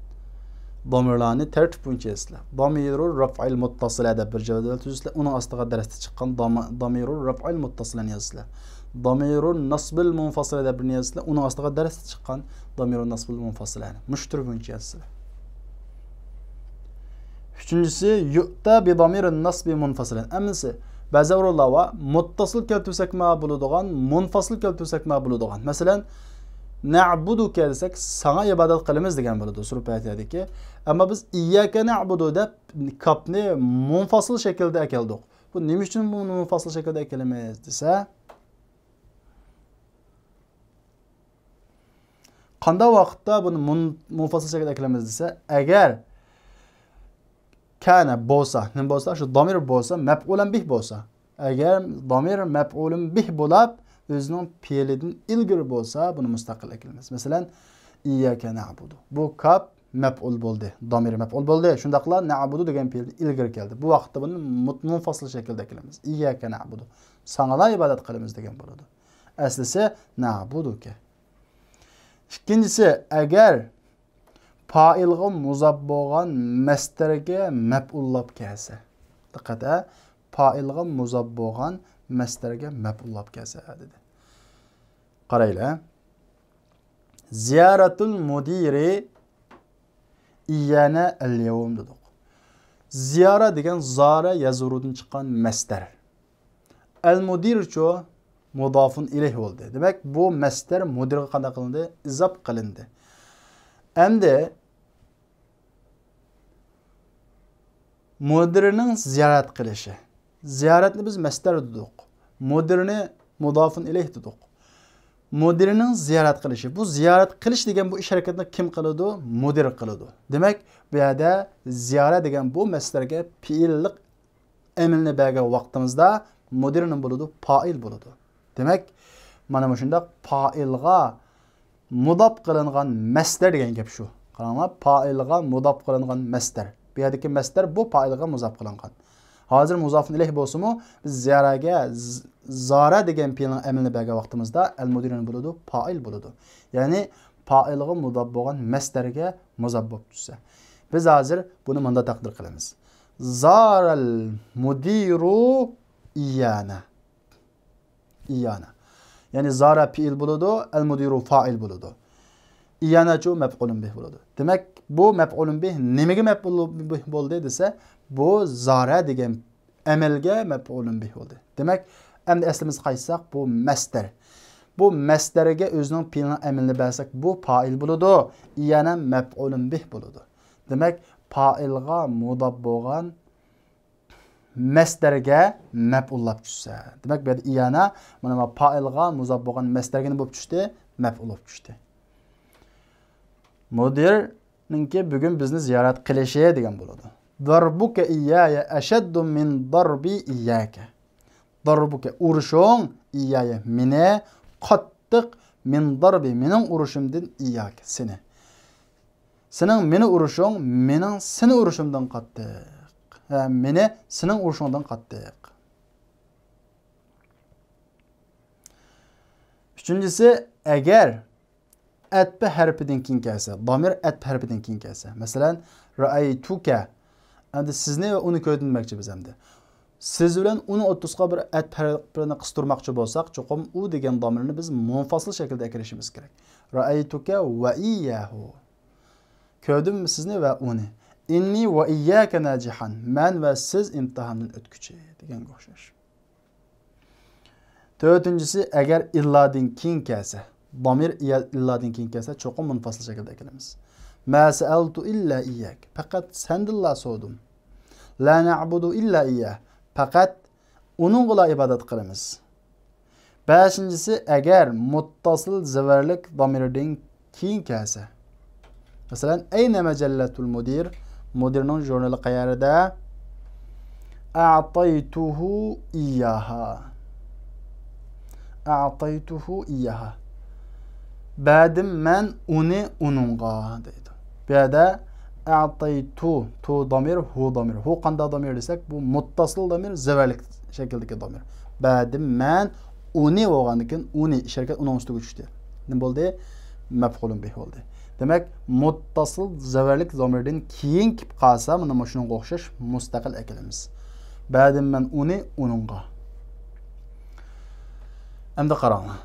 ضمىرلارنى تەرتىپ بويىچە يازىسىلەر. ضمير الرفع المتصلة دەپ بىر جەدۋەل تۈزىسىلەر. ئۇنىڭ ئاستىغا دەرستە چىققان ضم-، ضمير الرفع المتصلة نى يازىسىلەر. ضمير النصب المنفصلة دەپ بىرنى يازىسىلەر. ئۇنىڭ ئاستىغا دەرستە چىققان ضمير النصب المنفصلة نى. مۇشۇ تۈر بويىچە يازىسىلەر. ئۈچىنچىسى، يؤتى بضمير النصب منفصلا. ئەمدىسى، بەزى ئورۇنلار بار، مۇتتەسىل كەلتۈرسەكمۇ بولىدىغان، مۇنفاسىل كەلتۈرسەكمۇ بولىدىغان. مەسىلەن، نەئبۇدۇكە دېسەك، ساڭا ئىبادەت قىلىمىز دېگەن بولىدۇ سۈرە پاتىھەدىكى. ئەمما بىز ئىيياكە نەئبۇدۇ دەپ كاپنى مۇنفاسىل شەكىلدە ئەكەلدۇق. بۇ نېمە ئۈچۈن بۇنى مۇنفاسىل شەكىلدە ئەكىلىمىز دېسە، قانداق ۋاقىتتا بۇنى مۇن-، مۇنفاسىل شەكىلدە ئەكىلىمىز دېسە، ئەگەر كانە بولسا، نېمە بولسا، شۇ ضمير بولسا، مەپئۇلەن بىھ بولسا، ئەگەر ضمير مەپئۇلەن بىھ بولاپ، ئۆزىنىڭ پېئلىدىن ئىلگىرى بولسا، بۇنى مۇستەقىل ئەكىلىمىز. مەسىلەن، ئىيياكە نەئبۇدۇ. بۇ كاپ مەپئۇل بولدى، ضمير مەپئۇل بولدى. شۇنداقلا نەئبۇدۇ دېگەن پېئىل ئىلگىرى كەلدى. بۇ ۋاقىتتا بۇنى مۇت-، مۇنفاسىل شەكىلدە ئەكىلىمىز. ئىيياكە نەئبۇدۇ. ساڭىلا ئىبادەت قىلىمىز دېگەن بولىدۇ. ئەسلىسى نەئبۇدۇكە. ئىككىنچىسى، ئەگەر پائىلغا مۇزاپ بولغان مەسدەرگە مەپئۇللاپ كەلسە. دىققەت، ھە؟ پائىلغا مۇزاپ بولغان مەسدەرگە مەپئۇللاپ كەلسە، دېدى. قارايلى. زىيارەتۇل مۇدىرى ئىييانە ئەليەۋم دېدۇق. زىيارە دېگەن زارە يەزۇرۇدىن چىققان مەسدەر. ئەلمۇدىرچۇ مۇدافۇن ئىلەيھ بولدى. دېمەك، بۇ مەسدەر مۇدىرغا قانداق قىلىندى؟ ئىزاپ قىلىندى. ئەمدى مۇدىرنىڭ زىيارەت قىلىشى. زىيارەتنى بىز مەسدەر دېدۇق. مۇدىرنى مۇدافۇن ئىلەيھ دېدۇق. مۇدىرنىڭ زىيارەت قىلىشى. بۇ زىيارەت قىلىش دېگەن بۇ ئىش ھەرىكەتنى كىم قىلىدۇ؟ مۇدىر قىلىدۇ. دېمەك، بۇ يەردە زىيارە دېگەن بۇ مەسدەرگە پېئىللىق ئەمىلنى بەرگەن ۋاقتىمىزدا مۇدىر نېمە بولىدۇ؟ پائىل بولىدۇ. دېمەك، مانا مۇشۇنداق پائىلغا مۇداپ قىلىنغان مەسدەر دېگەن گەپ شۇ. قاراڭلار، پائىلغا مۇداپ قىلىنغان مەسدەر. بۇ يەردىكى مەسدەر بۇ پائىلغا مۇزاپ قىلىنغان. ھازىر مۇزافۇن ئىلەيھ بولسىمۇ، بىز زىيارەگە ز-، زارە دېگەن پېئىلنىڭ ئەمىلىنى بەرگەن ۋاقتىمىزدا ئەلمۇدىر نېمە بولىدۇ؟ پائىل بولىدۇ. يەنى پائىلغا مۇداپ بولغان مەسدەرگە مۇزاپ بولۇپ چۈشسە. بىز ھازىر بۇنى مۇنداق تەقدىر قىلىمىز. زارەل مۇدىرۇ ئىيانە. ئىيانە. يەنى زارە پېئىل بولىدۇ، ئەلمۇدىرۇ فائىل بولىدۇ. ئىيانەچۇ مەپئۇلۇن بىھ بولىدۇ. دېمەك، بۇ مەپئۇلۇن بىھ نېمىگە مەپئۇلۇن بىھ بولدى دېسە، بۇ زارە دېگەن ئەمەلگە مەپئۇلۇن بىھ بولدى. دېمەك، ئەمدى ئەسلىمىزگە قايتساق، بۇ مەسدەر. بۇ مەسدەرگە ئۆزىنىڭ پېئىلىنىڭ ئەمىلىنى بەرسەك، بۇ پائىل بولىدۇ. ئىيانە مەپئۇلۇن بىھ بولىدۇ. دېمەك، پائىلغا مۇداپ بولغان مەسدەرگە مەپئۇللاپ چۈشسە. دېمەك، بۇ يەردە ئىيانە، مانا، مانا پائىلغا مۇزاپ بولغان مەسدەرگە نېمە بولۇپ چۈشتى؟ مەپئۇل بولۇپ چۈشتى. مۇدىرنىڭكى بۈگۈن بىزنى زىيارەت قىلىشى دېگەن بولىدۇ. ضربك إياي أشد من ضربي إياك. ضربك، ئۇرۇشۇڭ، إياي، مېنى، قاتتىق، من ضربي، مېنىڭ ئۇرۇشۇمدىن، إياك، سېنى. سېنىڭ مېنى ئۇرۇشۇڭ مېنىڭ سېنى ئۇرۇشۇمدىن قاتتىق. ھە، مېنى سېنىڭ ئۇرۇشۇڭدىن قاتتىق. ئۈچىنچىسى، ئەگەر ئەتپە ھەرپىدىن كېيىن كەلسە، دامىر ئەتپە ھەرپىدىن كېيىن كەلسە، مەسىلەن، رەئەيتۇكە، ئەمدى سىزنى ۋە ئۇنى كۆردۈم دېمەكچى بىز ئەمدى. سىز بىلەن ئۇنىڭ ئوتتۇرىسىغا بىر ئەتپە ھەرپىنى قىستۇرماقچى بولساق، چوقۇم ئۇ دېگەن دامىرنى بىز مۇنفاسىل شەكىلدە ئەكىرىشىمىز كېرەك. رەئەيتۇكە ۋە ئىيياھۇ. كۆردۈم سىزنى ۋە ئۇنى. ئىننى ۋە ئىيياكە ناجىھان. مەن ۋە سىز ئىمتىھاندىن ئۆتكۈچى دېگەنگە ئوخشاش. تۆتىنچىسى، ئەگەر ئىللادىن كېيىن كەلسە، دامىر ئىيا-، ئىللادىن كېيىن كەلسە، چوقۇم مۇنفاسىل شەكىلدە ئەكېلىمىز. ما سەئەلتۇ ئىللا ئىيياك. پەقەت سەندىنلا سورىدىم. لا نەئبۇدۇ ئىللا ئىيياھ. پەقەت ئۇنىڭغىلا ئىبادەت قىلىمىز. بەشىنچىسى، ئەگەر مۇتتاسىل زەۋەرلىك دامىردىن كېيىن كەلسە. مەسىلەن، ئەينە مەجەللەتۇل مۇدىر؟ مۇدىرنىڭ ژۇرنىلى قەيەردە؟ ئەئتەيتۇھۇ ئىيياھا. ئەئتەيتۇھۇ ئىيياھا. بەردىم مەن ئۇنى ئۇنىڭغا دەيدۇ. بۇ يەردە ئەئتەيتۇ، تۇ دامىر، ھۇ دامىر. ھۇ قانداق دامىر دېسەك، بۇ مۇتتاسىل دامىر، زەۋەرلىك شەكىلدىكى دامىر. بەردىم مەن ئۇنى بولغاندىن كېيىن ئۇنى، ئىش ھەرىكەت ئۇنىڭ ئۈستىگە چۈشتى. نېمە بولدى؟ مەپئۇلۇن بىھ بولدى. دېمەك، مۇتتاسىل زەۋەرلىك زامىردىن كېيىن كېلىپ قالسا، مانا مۇشۇنىڭغا ئوخشاش مۇستەقىل ئەكېلىمىز. بەردىم مەن ئۇنى ئۇنىڭغا. ئەمدى قاراڭلار.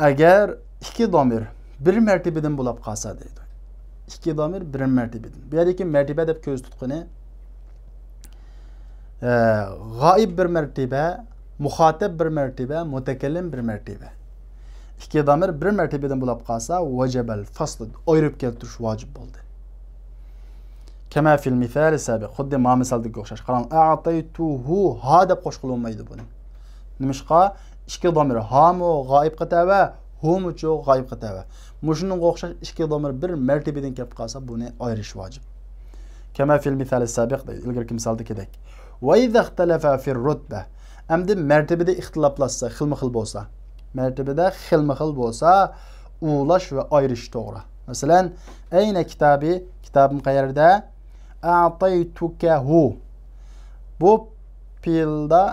ئەگەر ئىككى دامىر بىر مەرتىبىدىن بولاپ قالسا دەيدۇ. ئىككى دامىر بىر مەرتىبىدىن. بۇ يەردىكى مەرتىبە دەپ كۆزدە تۇتقىنى، ئە، غائىب بىر مەرتىبە، مۇخاتەب بىر مەرتىبە، مۇتەكەللىم بىر مەرتىبە. ئىككى دامىر بىر مەرتىبىدىن بولاپ قالسا، ۋەجەبەل فەسل، ئايرىپ كەلتۈرۈش ۋاجىپ بولدى. كەما فىل مىسالى سابىق، خۇددى ما مىسالدىكىگە ئوخشاش. قاراڭ، ئەئتەيتۇھۇ ھا دەپ قوشقىلى بولمايدۇ بۇنى. نېمىشقا؟ ئىككى دامىر، ھامۇ غائىبقا تەۋە، ھۇمۇچۇ غائىبقا تەۋە. مۇشۇنىڭغا ئوخشاش ئىككى دامىر بىر مەرتىبىدىن كەپ قالسا، بۇنى ئايرىش ۋاجىپ. كەما فىل مىسالى سابىق دەيدۇ، ئىلگىرىكى مىسالدىكىدەك. ۋە ئىزەختەلەفا فىر رۇتبە. ئەمدى مەرتىبىدە ئىختىلاپلاشسا، خىلمۇ خىل بولسا. مەرتىبىدە خىلمۇ خىل بولسا، ئۇلاش ۋە ئايرىش توغرا. مەسىلەن، ئەينە كىتابى، كىتابىم قەيەردە؟ ئەئتەيتۇكەھۇ. بۇ پېئىلدا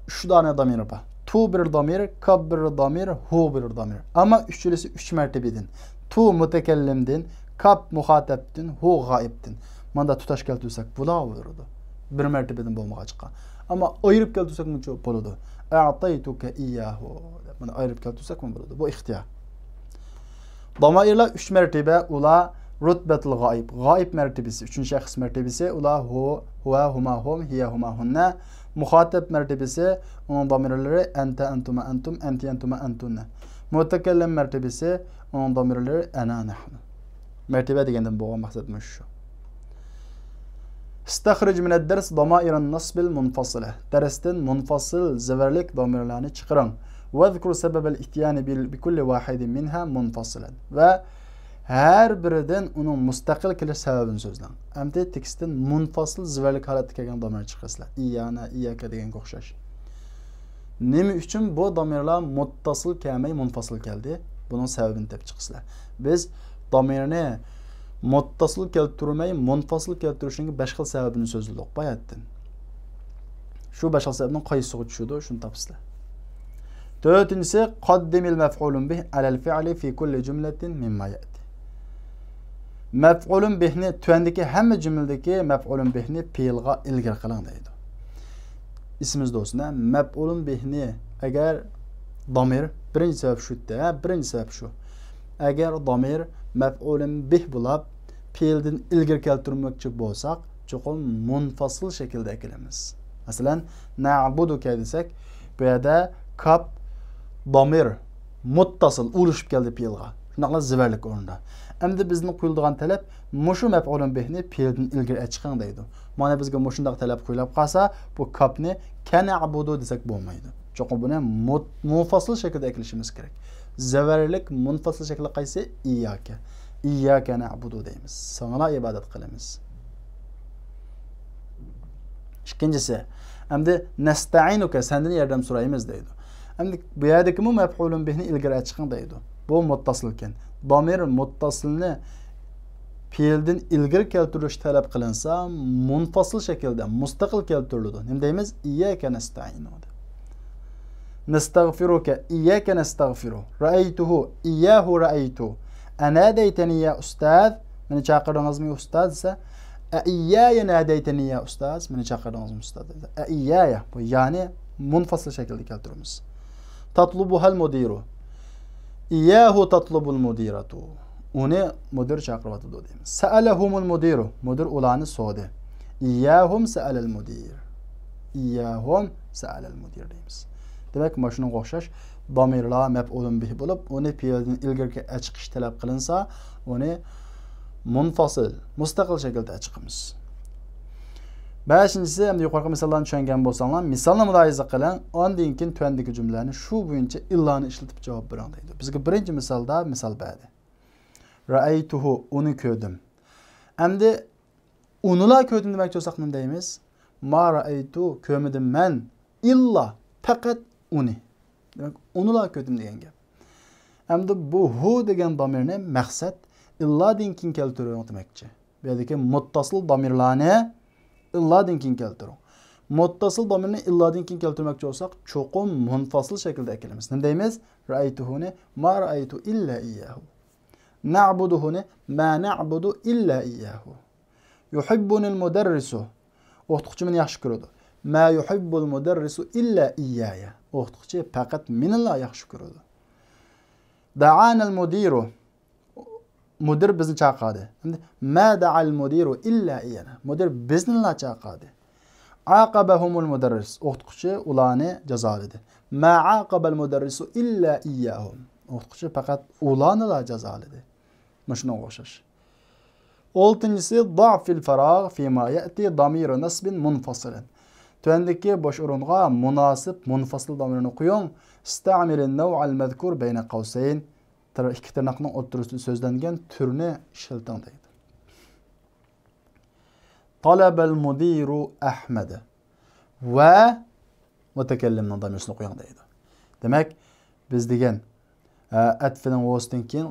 ئۈچ دانە دامىر بار. تۇ بىر دامىر، كاپ بىر دامىر، ھۇ بىر دامىر. ئەمما ئۈچىلىسى ئۈچ مەرتىبىدىن. تۇ مۇتەكەللىمدىن، كاپ مۇخاتەبتىن، ھۇ غائىبتىن. ماندا تۇتاش كەلتۈرسەك بولاۋېرىدۇ. بىر مەرتىبىدىن بولمىغاچقا. ئەمما ئايرىپ كەلتۈرسەكمۇچۇ بولىدۇ. ئەئتەيتۇكە ئىيياھۇ دەپ مانا ئايرىپ كەلتۈرسەكمۇ بولىدۇ. بۇ ئىختىيار. دامائىرلار ئۈچ مەرتىبە، ئۇلار رۇتبەتۇل غائىب، غائىب مەرتىبىسى، ئۈچىنچى شەخس مەرتىبىسى، ئۇلار ھۇ، ھۇۋە، ھۇما، ھۇم، ھىيە، ھۇما، ھۇننە. مۇخاتەب مەرتىبىسى، ئۇنىڭ دامىرلىرى ئەنتە، ئەنتۇما، ئەنتۇم، ئەنتى، ئەنتۇما، ئەنتۇننە. مۇتەكەللىم مەرتىبىسى، ئۇنىڭ دامىرلىرى ئەنا، نەھنۇ. مەرتىبە دېگەندىن بولغان مەقسەت مۇشۇ شۇ. ئىستەخرىج مىنەد دەرس دامائىرەن نەسبىل مۇنفاسىلە. دەرستىن مۇنفاسىل زەۋەرلىك دامىرلارنى چىقىرىڭ. ۋەزكۇر سەبەبەل ئىتيانى بىل-، بىكۇللى ۋاھىدىن مىنھا مۇنفاسىلەن. ۋە ھەر بىرىدىن ئۇنىڭ مۇستەقىل كېلىش سەۋەبىنى سۆزلەڭ. ئەمدى تېكىستتىن مۇنفاسىل زەۋەرلىك ھالەتتە كەلگەن دامىرنى چىقىرىسىلەر. ئىيانا، ئىياكە دېگەنگە ئوخشاش. نېمە ئۈچۈن بۇ دامىرلار مۇتتاسىل كەلمەي مۇنفاسىل كەلدى؟ بۇنىڭ سەۋەبىنى تېپىپ چىقىسىلەر. بىز دامىرنى مۇتتاسىل كەلتۈرمەي مۇنفاسىل كەلتۈرۈشنىڭ بەش خىل سەۋەبىنى سۆزلىدۇق باياتتىن. شۇ بەش خىل سەۋەبنىڭ قايسىسىغا چۈشىدۇ، شۇنى تاپىسىلەر. تۆتىنچىسى، قەددىمىل مەفئۇلۇن بىھ ئەلەل فىئلى فى كۇللى جۈملەتىن مىمما يەتى. مەپئۇلۇن بىھنى، تۆۋەندىكى ھەممە جۈملىدىكى مەپئۇلۇن بىھنى پېئىلغا ئىلگىرى قىلىڭ دەيدۇ. ئېسىمىزدە بولسۇن، ھە؟ مەپئۇلۇن بىھنى، ئەگەر دامىر، بىرىنچى سەۋەب شۇ، ھە؟ بىرىنچى سەۋەب شۇ. ئەگەر دامىر مەپئۇلۇن بىھ بولاپ، پېئىلدىن ئىلگىرى كەلتۈرمەكچى بولساق، چوقۇم مۇنفاسىل شەكىلدە ئەكېلىمىز. مەسىلەن، نەئبۇدۇكە دېسەك، بۇ يەردە كاپ دامىر مۇتتاسىل ئۇلىشىپ كەلدى پېئىلغا. شۇنداقلا زەۋەرلىك ئورنىدا. ئەمدى بىزدىن قويۇلىدىغان تەلەپ، مۇشۇ مەپئۇلۇن بىھنى پېئىلدىن ئىلگىرى ئەچىقىڭ دەيدۇ. مانا بىزگە مۇشۇنداق تەلەپ قويۇلۇپ قالسا، بۇ كاپنى كەنەئبۇدۇ دېسەك بولمايدۇ. چوقۇم بۇنى مۇت-، مۇنفاسىل شەكىلدە ئەكېلىشىمىز كېرەك. زەۋەرلىك مۇنفاسىل شەكلى قايسى؟ ئىيياكە. ئىيياكە نەئبۇدۇ دەيمىز. ساڭىلا ئىبادەت قىلىمىز. ئىككىنچىسى، ئەمدى نەستەئىنۇكە، سەندىن ياردەم سورايمىز دەيدۇ. ئەمدى بۇ يەردىكىمۇ مەپئۇلۇن بىھنى ئىلگىرى ئەچىقىڭ دەيدۇ. بۇ مۇتتاسىلكەن. دامىر مۇتتاسىلنى پېئىلدىن ئىلگىرى كەلتۈرۈش تەلەپ قىلىنسا، مۇنفاسىل شەكىلدە، مۇستەقىل كەلتۈرۈلىدۇ. نېمە دەيمىز؟ ئىيياكە نەستەئىنۇ دەپ. نستغفرك، إياك نستغفر. رأيته، إياه رأيت. أناديتني يا أستاذ، مېنى چاقىردىڭىزمۇ ئۇستاز دېسە، أإياي ناديتني يا أستاذ، مېنى چاقىردىڭىزمۇ ئۇستاز دېسە، أإياي، بۇ يانى مۇنفاسىل شەكىلدە كەلتۈرىمىز. تطلبها المديرة. إياه تطلب المديرة. ئۇنى مۇدىر چاقىرىۋاتىدۇ دەيمىز. سألهم المدير. مۇدىر ئۇلارنى سورىدى. إياهم سأل المدير. إياهم سأل المدير دەيمىز. دېمەك، مانا شۇنىڭغا ئوخشاش دامىرلار مەپئۇلۇن بىھ بولۇپ، ئۇنى پېئىلدىن ئىلگىرىكى ئەچىقىش تەلەپ قىلىنسا، ئۇنى مۇنفاسىل، مۇستەقىل شەكىلدە ئەچىقىمىز. بەشىنچىسى، ئەمدى يۇقىرىقى مىساللارنى چۈشەنگەن بولساڭلار، مىسالنى مۇلاھىزە قىلىڭ، ئاندىن كېيىن تۆۋەندىكى جۈملىلەرنى شۇ بويىچە ئىللانى ئىشلىتىپ جاۋاب بېرىڭ دەيدۇ. بىزگە بىرىنچى مىسالدا مىسال بەردى. رأيته، ئۇنى كۆردۈم. ئەمدى ئۇنىلا كۆردۈم دېمەكچى بولساق نېمە دەيمىز؟ ما رأيت، كۆرمىدىم مەن، ئىللا، پەقەت ئۇنى. دېمەك، ئۇنىلا كۆردۈم دېگەن گەپ. ئەمدى بۇ ھۇ دېگەن دامىرنى مەقسەت ئىللادىن كېيىن كەلتۈرۈڭ دېمەكچى. بۇ يەردىكى مۇتتاسىل دامىرلارنى ئىللادىن كېيىن كەلتۈرۈڭ. مۇتتاسىل دامىرنى ئىللادىن كېيىن كەلتۈرمەكچى بولساق، چوقۇم مۇنفاسىل شەكىلدە ئەكېلىمىز. نېمە دەيمىز؟ رأيتهنى، ما رأيت إلا إياه. نعبدهنى، ما نعبد إلا إياه. يحبني المدرس. ئوقۇتقۇچى مېنى ياخشى كۆرىدۇ. ما يحب المدرس إلا إياي. ئوقۇتقۇچى پەقەت مېنىلا ياخشى كۆرىدۇ. دعانا المدير. مۇدىر بىزنى چاقىردى. ئەمدى، ما دعا المدير إلا إيانا. مۇدىر بىزنىلا چاقىردى. عاقبهم المدرس. ئوقۇتقۇچى ئۇلارنى جازالىدى. ما عاقب المدرس إلا إياهم. ئوقۇتقۇچى پەقەت ئۇلارنىلا جازالىدى. مۇشۇنىڭغا ئوخشاش. ئالتىنچىسى، ضع في الفراغ فيما يأتي ضمير نصب منفصلا. تۆۋەندىكى بوش ئورۇنغا مۇناسىپ مۇنفاسىل دامىرنى قويۇڭ. استعمل النوع المذكور بين قوسين. تىر-، ئىككى تىرناقنىڭ ئوتتۇرىسىدا سۆزلەنگەن تۈرنى ئىشلىتىڭ دەيدۇ. طلب المدير أحمد. ۋە مۇتەكەللىمنىڭ دامىرىسىنى قويۇڭ دەيدۇ. دېمەك، بىز دېگەن، ئە، ئەتفىنىڭ ۋوسىدىن كېيىن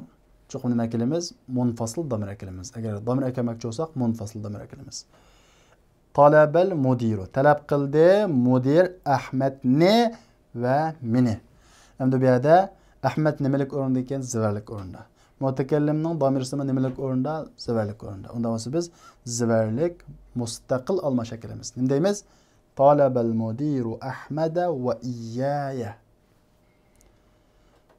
چوقۇم نېمە ئەكېلىمىز؟ مۇنفاسىل دامىر ئەكېلىمىز. ئەگەر دامىر ئەكەلمەكچى بولساق، مۇنفاسىل دامىر ئەكېلىمىز. طلب المدير. تەلەپ قىلدى مۇدىر ئەھمەدنى ۋە مېنى. ئەمدى بۇ يەردە ئەھمەد نېمىلىك ئورۇندا ئىكەن؟ زىۋەرلىك ئورۇندا. مۇتەكەللىمنىڭ دامىرىسىمۇ نېمىلىك ئورۇندا؟ زىۋەرلىك ئورۇندا. ئۇنداق بولسا بىز زىۋەرلىك مۇستەقىل ئالماش ئەكېلىمىز. نېمە دەيمىز؟ طلب المدير أحمد وإياي.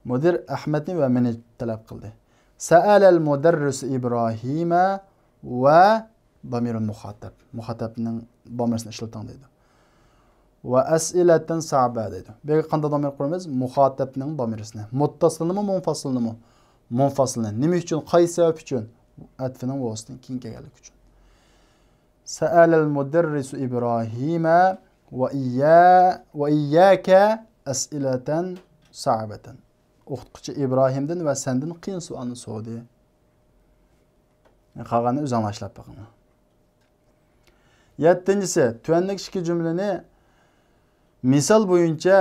مۇدىر ئەھمەدنى ۋە مېنى تەلەپ قىلدى. سأل المدرس إبراهيم ۋە دامىرۇل مۇخاتەب. مۇخاتەبنىڭ دامىرىسىنى ئىشلىتىڭ دەيدۇ. ۋە ئەسئىلەتەن سەئبە دەيدۇ. بۇ يەرگە قانداق دامىر قۇرىمىز؟ مۇخاتەبنىڭ دامىرىسىنى. مۇتتاسىلنىمۇ، مۇنفاسىلنىمۇ؟ مۇنفاسىلنى. نېمە ئۈچۈن؟ قايسى سەۋەب ئۈچۈن؟ ئەتفىنىڭ ۋاۋسىدىن كېيىن كەلگەنلىكى ئۈچۈن. سەئەلەل مۇدەررىسۇ ئىبراھىمە ۋە ئىييا-، ۋە ئىيياكە ئەسئىلەتەن سەئبەتەن. ئوقۇتقۇچى ئىبراھىمدىن ۋە سەندىن قىيىن سوئالنى سورىدى. قالغاننى ئۆزۈڭلار ئىشلەپ بېقىڭلار. يەتتىنچىسى، تۆۋەندىكى ئىككى جۈملىنى مىسال بويىچە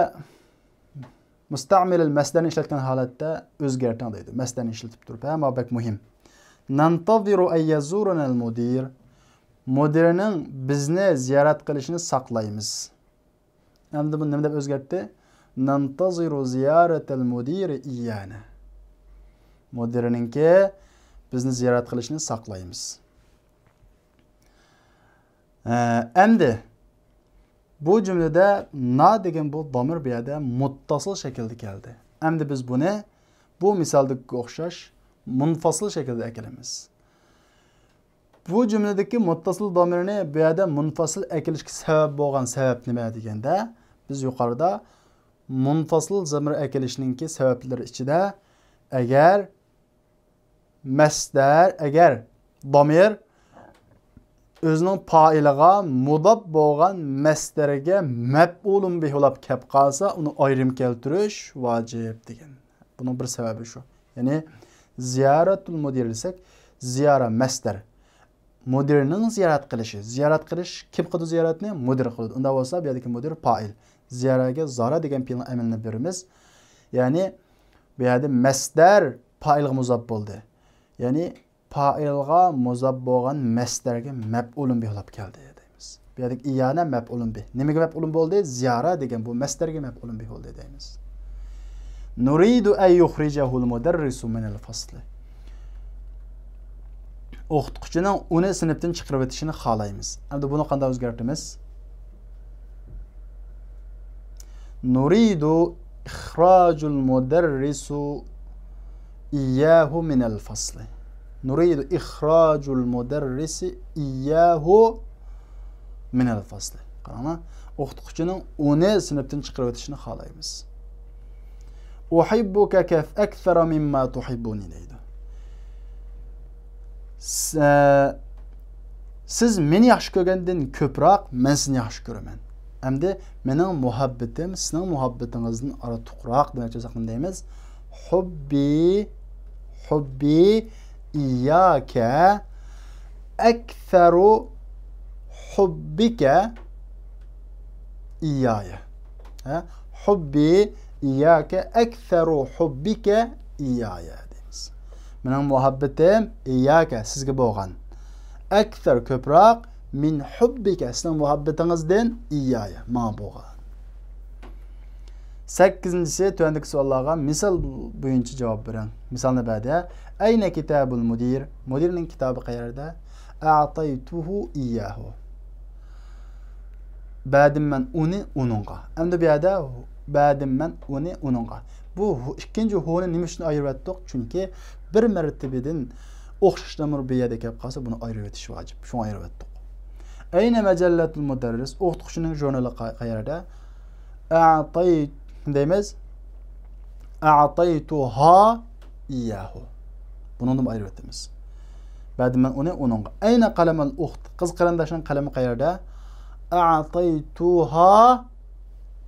مۇستەئمىلىل مەسدەرنى ئىشلەتكەن ھالەتتە ئۆزگەرتىڭ دەيدۇ. مەسدەرنى ئىشلىتىپ تۇرۇپ، ھە، ماۋۇ بەك مۇھىم. نەنتەزىرۇ ئەن يەزۇرەنەل مۇدىر. مۇدىرنىڭ بىزنى زىيارەت قىلىشىنى ساقلايمىز. ئەمدى بۇنى نېمە دەپ ئۆزگەرتتى؟ نەنتەزىرۇ زىيارەتەل مۇدىرى ئىييانە. مۇدىرنىڭكى بىزنى زىيارەت قىلىشىنى ساقلايمىز. ئە، ئەمدى بۇ جۈملىدە نا دېگەن بۇ دامىر بۇ يەردە مۇتتاسىل شەكىلدە كەلدى. ئەمدى بىز بۇنى بۇ مىسالدىكىگە ئوخشاش مۇنفاسىل شەكىلدە ئەكېلىمىز. بۇ جۈملىدىكى مۇتتاسىل دامىرنى بۇ يەردە مۇنفاسىل ئەكېلىشكە سەۋەب بولغان سەۋەب نېمە دېگەندە، بىز يۇقىرىدا مۇنفاسىل دامىر ئەكېلىشنىڭكى سەۋەبلىرى ئىچىدە، ئەگەر مەسدەر، ئەگەر دامىر ئۆزىنىڭ پائىلىغا مۇداپ بولغان مەسدەرگە مەپئۇلۇن بىھ بولاپ كەپ قالسا، ئۇنى ئايرىم كەلتۈرۈش ۋاجىپ دېگەن. بۇنىڭ بىر سەۋەبى شۇ. يەنى زىيارەتۇل مۇدىر دېسەك، زىيارە مەسدەر. مۇدىرنىڭ زىيارەت قىلىشى. زىيارەت قىلىش، كىم قىلىدۇ زىيارەتنى؟ مۇدىر قىلىدۇ. ئۇنداق بولسا، بۇ يەردىكى مۇدىر پائىل. زىيارەگە زارە دېگەن پېئىلنىڭ ئەمىلىنى بېرىمىز. يەنى بۇ يەردە مەسدەر پائىلغا مۇزاپ بولدى. يەنى پائىلغا مۇزاپ بولغان مەسدەرگە مەپئۇلۇن بىھ بولاپ كەلدى دەيمىز. بۇ يەردىكى ئىيانە مەپئۇلۇن بىھ. نېمىگە مەپئۇلۇن بولدى؟ زىيارە دېگەن بۇ مەسدەرگە مەپئۇلۇن بىھ بولدى دەيمىز. نۇرىدۇ ئەن يۇخرىجەھۇل مۇدەررىسۇ مىنەل فەسلى. ئوقۇتقۇچىنىڭ ئۇنى سىنىپتىن چىقىرىۋېتىشىنى خالايمىز. ئەمدى بۇنى قانداق ئۆزگەرتىمىز؟ نۇرىدۇ ئىخراجۇل مۇدەررىسۇ ئىياھۇ مىنەل فەسلى. نۇرىدۇ ئىخراجۇل مۇدەررىسى ئىياھۇ مىنەل فەسلى. قاراڭلار، ئوقۇتقۇچىنىڭ ئۇنى سىنىپتىن چىقىرىۋېتىشىنى خالايمىز. ئۇھىببۇكە كەف-، ئەكسەرە مىمما تۇھىببۇنى دەيدۇ. س-، ئە، سىز مېنى ياخشى كۆرگەندىن كۆپرەك مەن سىزنى ياخشى كۆرىمەن. ئەمدى مېنىڭ مۇھەببىتىم سىزنىڭ مۇھەببىتىڭىزدىن ئارتۇقراق دېمەكچى بولساق نېمە دەيمىز؟ حۇببى، حۇببى ئىياكە ئەكسەرۇ حۇببىكە ئىيايە. ھە؟ حۇببى ئىياكە ئەكسەرۇ حۇببىكە ئىيايە دەيمىز. مېنىڭ مۇھەببىتىم ئىياكە سىزگە بولغان. ئەكسەر كۆپرەك مىن حۇببىكە سىزنىڭ مۇھەببىتىڭىزدىن ئىيايە ماڭا بولغان. سەككىزىنچىسى، تۆۋەندىكى سوئاللارغا مىسال بويىچە جاۋاب بېرىڭ. مىسالنى بەردى. ئەينە كىتابۇل مۇدىر؟ مۇدىرنىڭ كىتابى قەيەردە؟ ئەتەيتۇھۇ ئىياھۇ. بەردىم مەن ئۇنى ئۇنىڭغا. ئەمدى بۇ يەردە بەردىم مەن ئۇنى ئۇنىڭغا. بۇ ھۇ-، ئىككىنچى ھۇنى نېمە ئۈچۈن ئايرىۋەتتۇق؟ چۈنكى بىر مەرتىۋىدىن ئوخشاش نومۇر بۇ يەردە كەپ قالسا، بۇنى ئايرىۋېتىش ۋاجىپ. شۇڭا ئايرىۋەتتۇق. ئەينە مەجەللەتۇل مۇدەررىس؟ ئوقۇتقۇچىنىڭ ژۇرنىلى قا-، قەيەردە؟ ئەتەي-، دەيمىز. ئەتەيتۇھا ئىياھۇ. بۇنىڭدىن ئايرىۋېتىمىز. بەردىم مەن ئۇنى ئۇنىڭغا. ئەينە قەلەمەل ئۇخت؟ قىز قېرىنداشنىڭ قەلىمى قەيەردە؟ ئەتەيتۇھا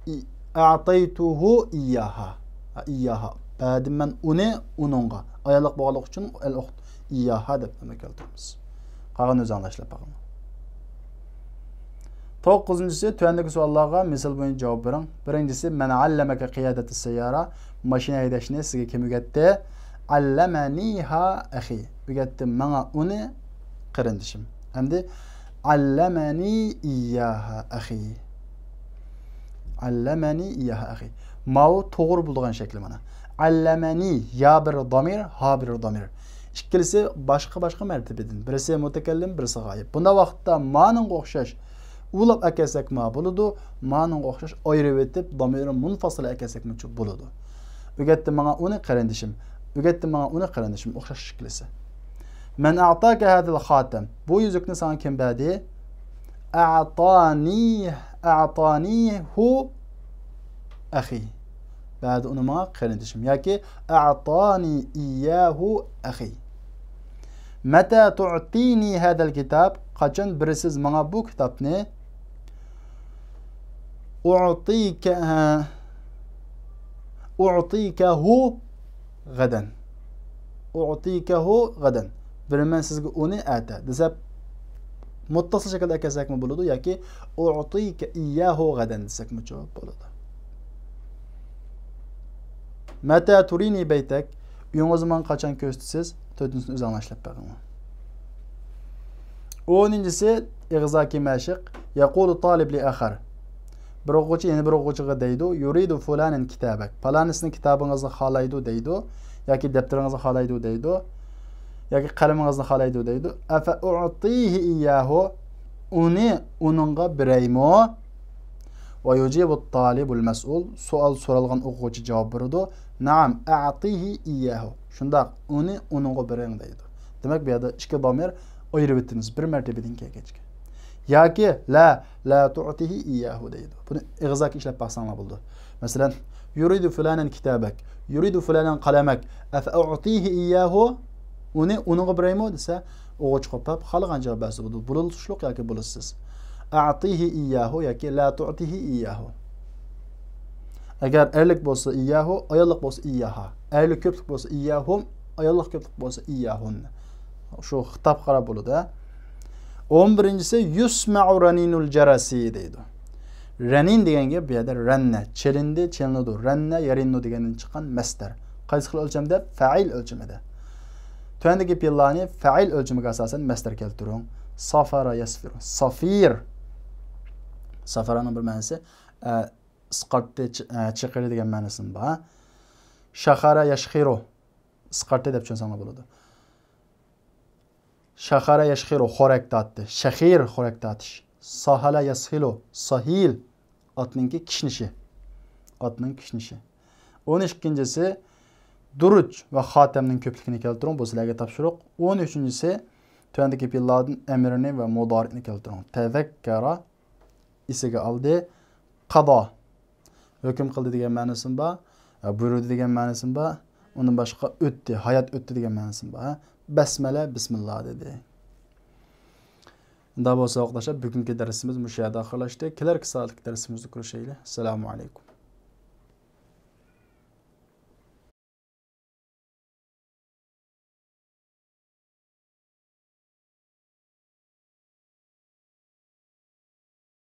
ئى-، ئەتەيتۇھۇ ئىياھا. ھە، ئىياھا. بەردىم مەن ئۇنى ئۇنىڭغا. ئاياللىق بولغانلىقى ئۈچۈن ئەل ئۇخت ئىياھا دەپ نېمە كەلتۈرىمىز. قالغان ئۆزۈڭلار ئىشلەپ بېقىڭلار. توققۇزىنچىسى، تۆۋەندىكى سوئاللارغا مىسال بويىچە جاۋاب بېرىڭ. بىرىنچىسى، مەن ئەللەمەكە قىيادەتە سەييارە؟ ماشىنا ھەيدەشنى سىزگە كىم ئۆگەتتى؟ ئەللەمەنىھا ئەخى. ئۆگەتتى ماڭا ئۇنى قېرىندىشىم. ئەمدى ئەللەمەنى ئىياھا ئەخى. ئەللەمەنى ئىياھا ئەخى. ماۋۇ توغرا بولىدىغان شەكلى مانا. ئەللەمەنى يا بىر دامىر، ھا بىر دامىر. ئىككىلىسى باشقا-باشقا مەرتىۋىدىن. بىرسى مۇتەكەللىم، بىرسى غايىب. بۇنداق ۋاقىتتا مانىڭغا ئوخشاش ئۇلاپ ئەكەلسەكمۇ بولىدۇ، مانىڭغا ئوخشاش ئايرىۋېتىپ دامىرى مۇنفاسىل ئەكەلسەكمۇ بولىدۇ. ئۆگەتتى ماڭا ئۇنى قېرىندىشىم. ئۆگەتتى ماڭا ئۇنى قېرىندىشىم. ئوخشاش ئىككىلىسى. مەن ئەتاكە ھازىل خاتەم؟ بۇ يۈزۈكنى ساڭا كىم بەردى؟ ئەتانى، ئەتانىھۇ ئەخى. بەردى ئۇنى ماڭا قېرىندىشىم. ياكى ئەتانى ئىياھۇ ئەخى. مەتە تۇئتىنى ھازەل كىتاب؟ قاچان بېرىسىز ماڭا بۇ كىتابنى؟ ئۇئتىكە، ئۇئتىكەھۇ غەدەن. ئۇئتىكەھۇ غەدەن. بېرىمەن سىزگە ئۇنى ئەتە دېسە، مۇتتەسىل شەكىلدە ئەكەلسەكمۇ بولىدۇ ياكى ئۇئتىكە ئىياھۇ غەدەن دېسەكمۇ بولىدۇ. مەتە تۇرىنى بەيتەك؟ ئۆيىڭىزنى ماڭا قاچان كۆرسىتىسىز؟ تۆتىنچىسىنى ئۆزۈڭلار ئىشلەپ بېقىڭلار. ئونىنچىسى، ئىغزاكى مەشىق. يەقۇلۇ تالىب لى ئاخار. بىر ئوقۇغۇچى يەنە بىر ئوقۇغۇچىغا دەيدۇ، يۇرىدۇ فۇلانەن كىتابەك. پالانىسىنىڭ كىتابىڭىزنى خالايدۇ دەيدۇ. ياكى دەپتىرىڭىزنى خالايدۇ دەيدۇ. ياكى قەلىمىڭىزنى خالايدۇ دەيدۇ. ئەفە ئۇئتىيھى ئىياھۇ؟ ئۇنى ئۇنىڭغا بېرەيمۇ؟ ۋە يۇجىبۇت تالىبۇل مەسئۇل، سوئال سورالغان ئوقۇغۇچى جاۋاب بېرىدۇ، نەئەم، ئەتىھى ئىياھۇ. شۇنداق، ئۇنى ئۇنىڭغا بېرىڭ دەيدۇ. دېمەك، بۇ يەردە ئىككى دامىر ئايرىۋېتىمىز، بىر مەرتىۋىدىن كەلگەچكە. ياكى لا، لا تۇئتىھى ئىياھۇ دەيدۇ. بۇنى ئىغزاكى ئىشلەپ باقساڭلار بولىدۇ. مەسىلەن، يۇرىدۇ فۇلانەن كىتابەك، يۇرىدۇ فۇلانەن قەلەمەك، ئەفە ئۇئتىھى ئىياھۇ؟ ئۇنى ئۇنىڭغا بېرەيمۇ دېسە، ئوقۇغۇچى قوپاپ خالىغان جاۋاب بەرسە بولىدۇ. بولۇشلۇق ياكى بولۇشسىز. ئەتىھى ئىياھۇ ياكى لا تۇئتىھى ئىياھۇ. ئەگەر ئەرلىك بولسا ئىياھۇ، ئاياللىق بولسا ئىياھا. ئەرلىك كۆپلۈك بولسا ئىياھۇم، ئاياللىق كۆپلۈك بولسا ئىياھۇن. شۇ خىتابقا قاراپ بولىدۇ، ھە. ئون بىرىنچىسى، يۇسمەئۇ رەنىنۇل جەرەسى دەيدۇ. رەنىن دېگەن گەپ بۇ يەردە رەننە، چېلىندى، چېلىنىدۇ. رەننە، يەرىننۇ دېگەندىن چىققان مەسدەر. قايسى خىل ئۆلچەمدە؟ فەئىل ئۆلچىمىدە. تۆۋەندىكى پېئىللارنى فەئىل ئۆلچىمىگە ئاساسەن مەسدەر كەلتۈرۈڭ. سافارا يەسفىرۇ. سافىر. سافارانىڭ بىر مەنىسى، ئە، ئىسقارتتى، چ-، ئە، چېقىردى دېگەن مەنىسىمۇ بار. شاخارا ياشخىرو، ئىسقارتتى دەپ چۈشەنسەڭلار بولىدۇ. شاخارا ياشخىرو، خورەك تارتتى. شەخىر، خورەك تارتىش. ساھالا ياسخىلو، ساھىل، ئاتنىڭكى كىشنىشى. ئاتنىڭ كىشنىشى. ئون ئىككىنچىسى، دۇرۇج ۋە خاتەمنىڭ كۆپلۈكىنى كەلتۈرۈڭ، بۇ سىلەرگە تاپشۇرۇق. ئون ئۈچىنچىسى، تۆۋەندىكى پېئىللاردىن ئەمرىنى ۋە مۇدارىئنى كەلتۈرۈڭ. تەزەككەرا، ئېسىگە ئالدى. قازا، ھۆكۈم قىلدى دېگەن مەنىسىمۇ بار. ھە، بۇيرۇدى دېگەن مەنىسىمۇ بار. ئۇندىن باشقا ئۆتتى، ھايات ئۆتتى دېگەن مەنىسىمۇ بار. ھە، بەسمەلە، بىسمىللا دېدى. ئۇنداق بولسا، ساۋاقداشلار، بۈگۈنكى دەرسىمىز مۇشۇ يەردە ئاخىرلاشتى. كېلەركى سائەتلىك دەرسىمىزدە كۆرۈشەيلى. ئەسسالامۇ ئەلەيكۇم.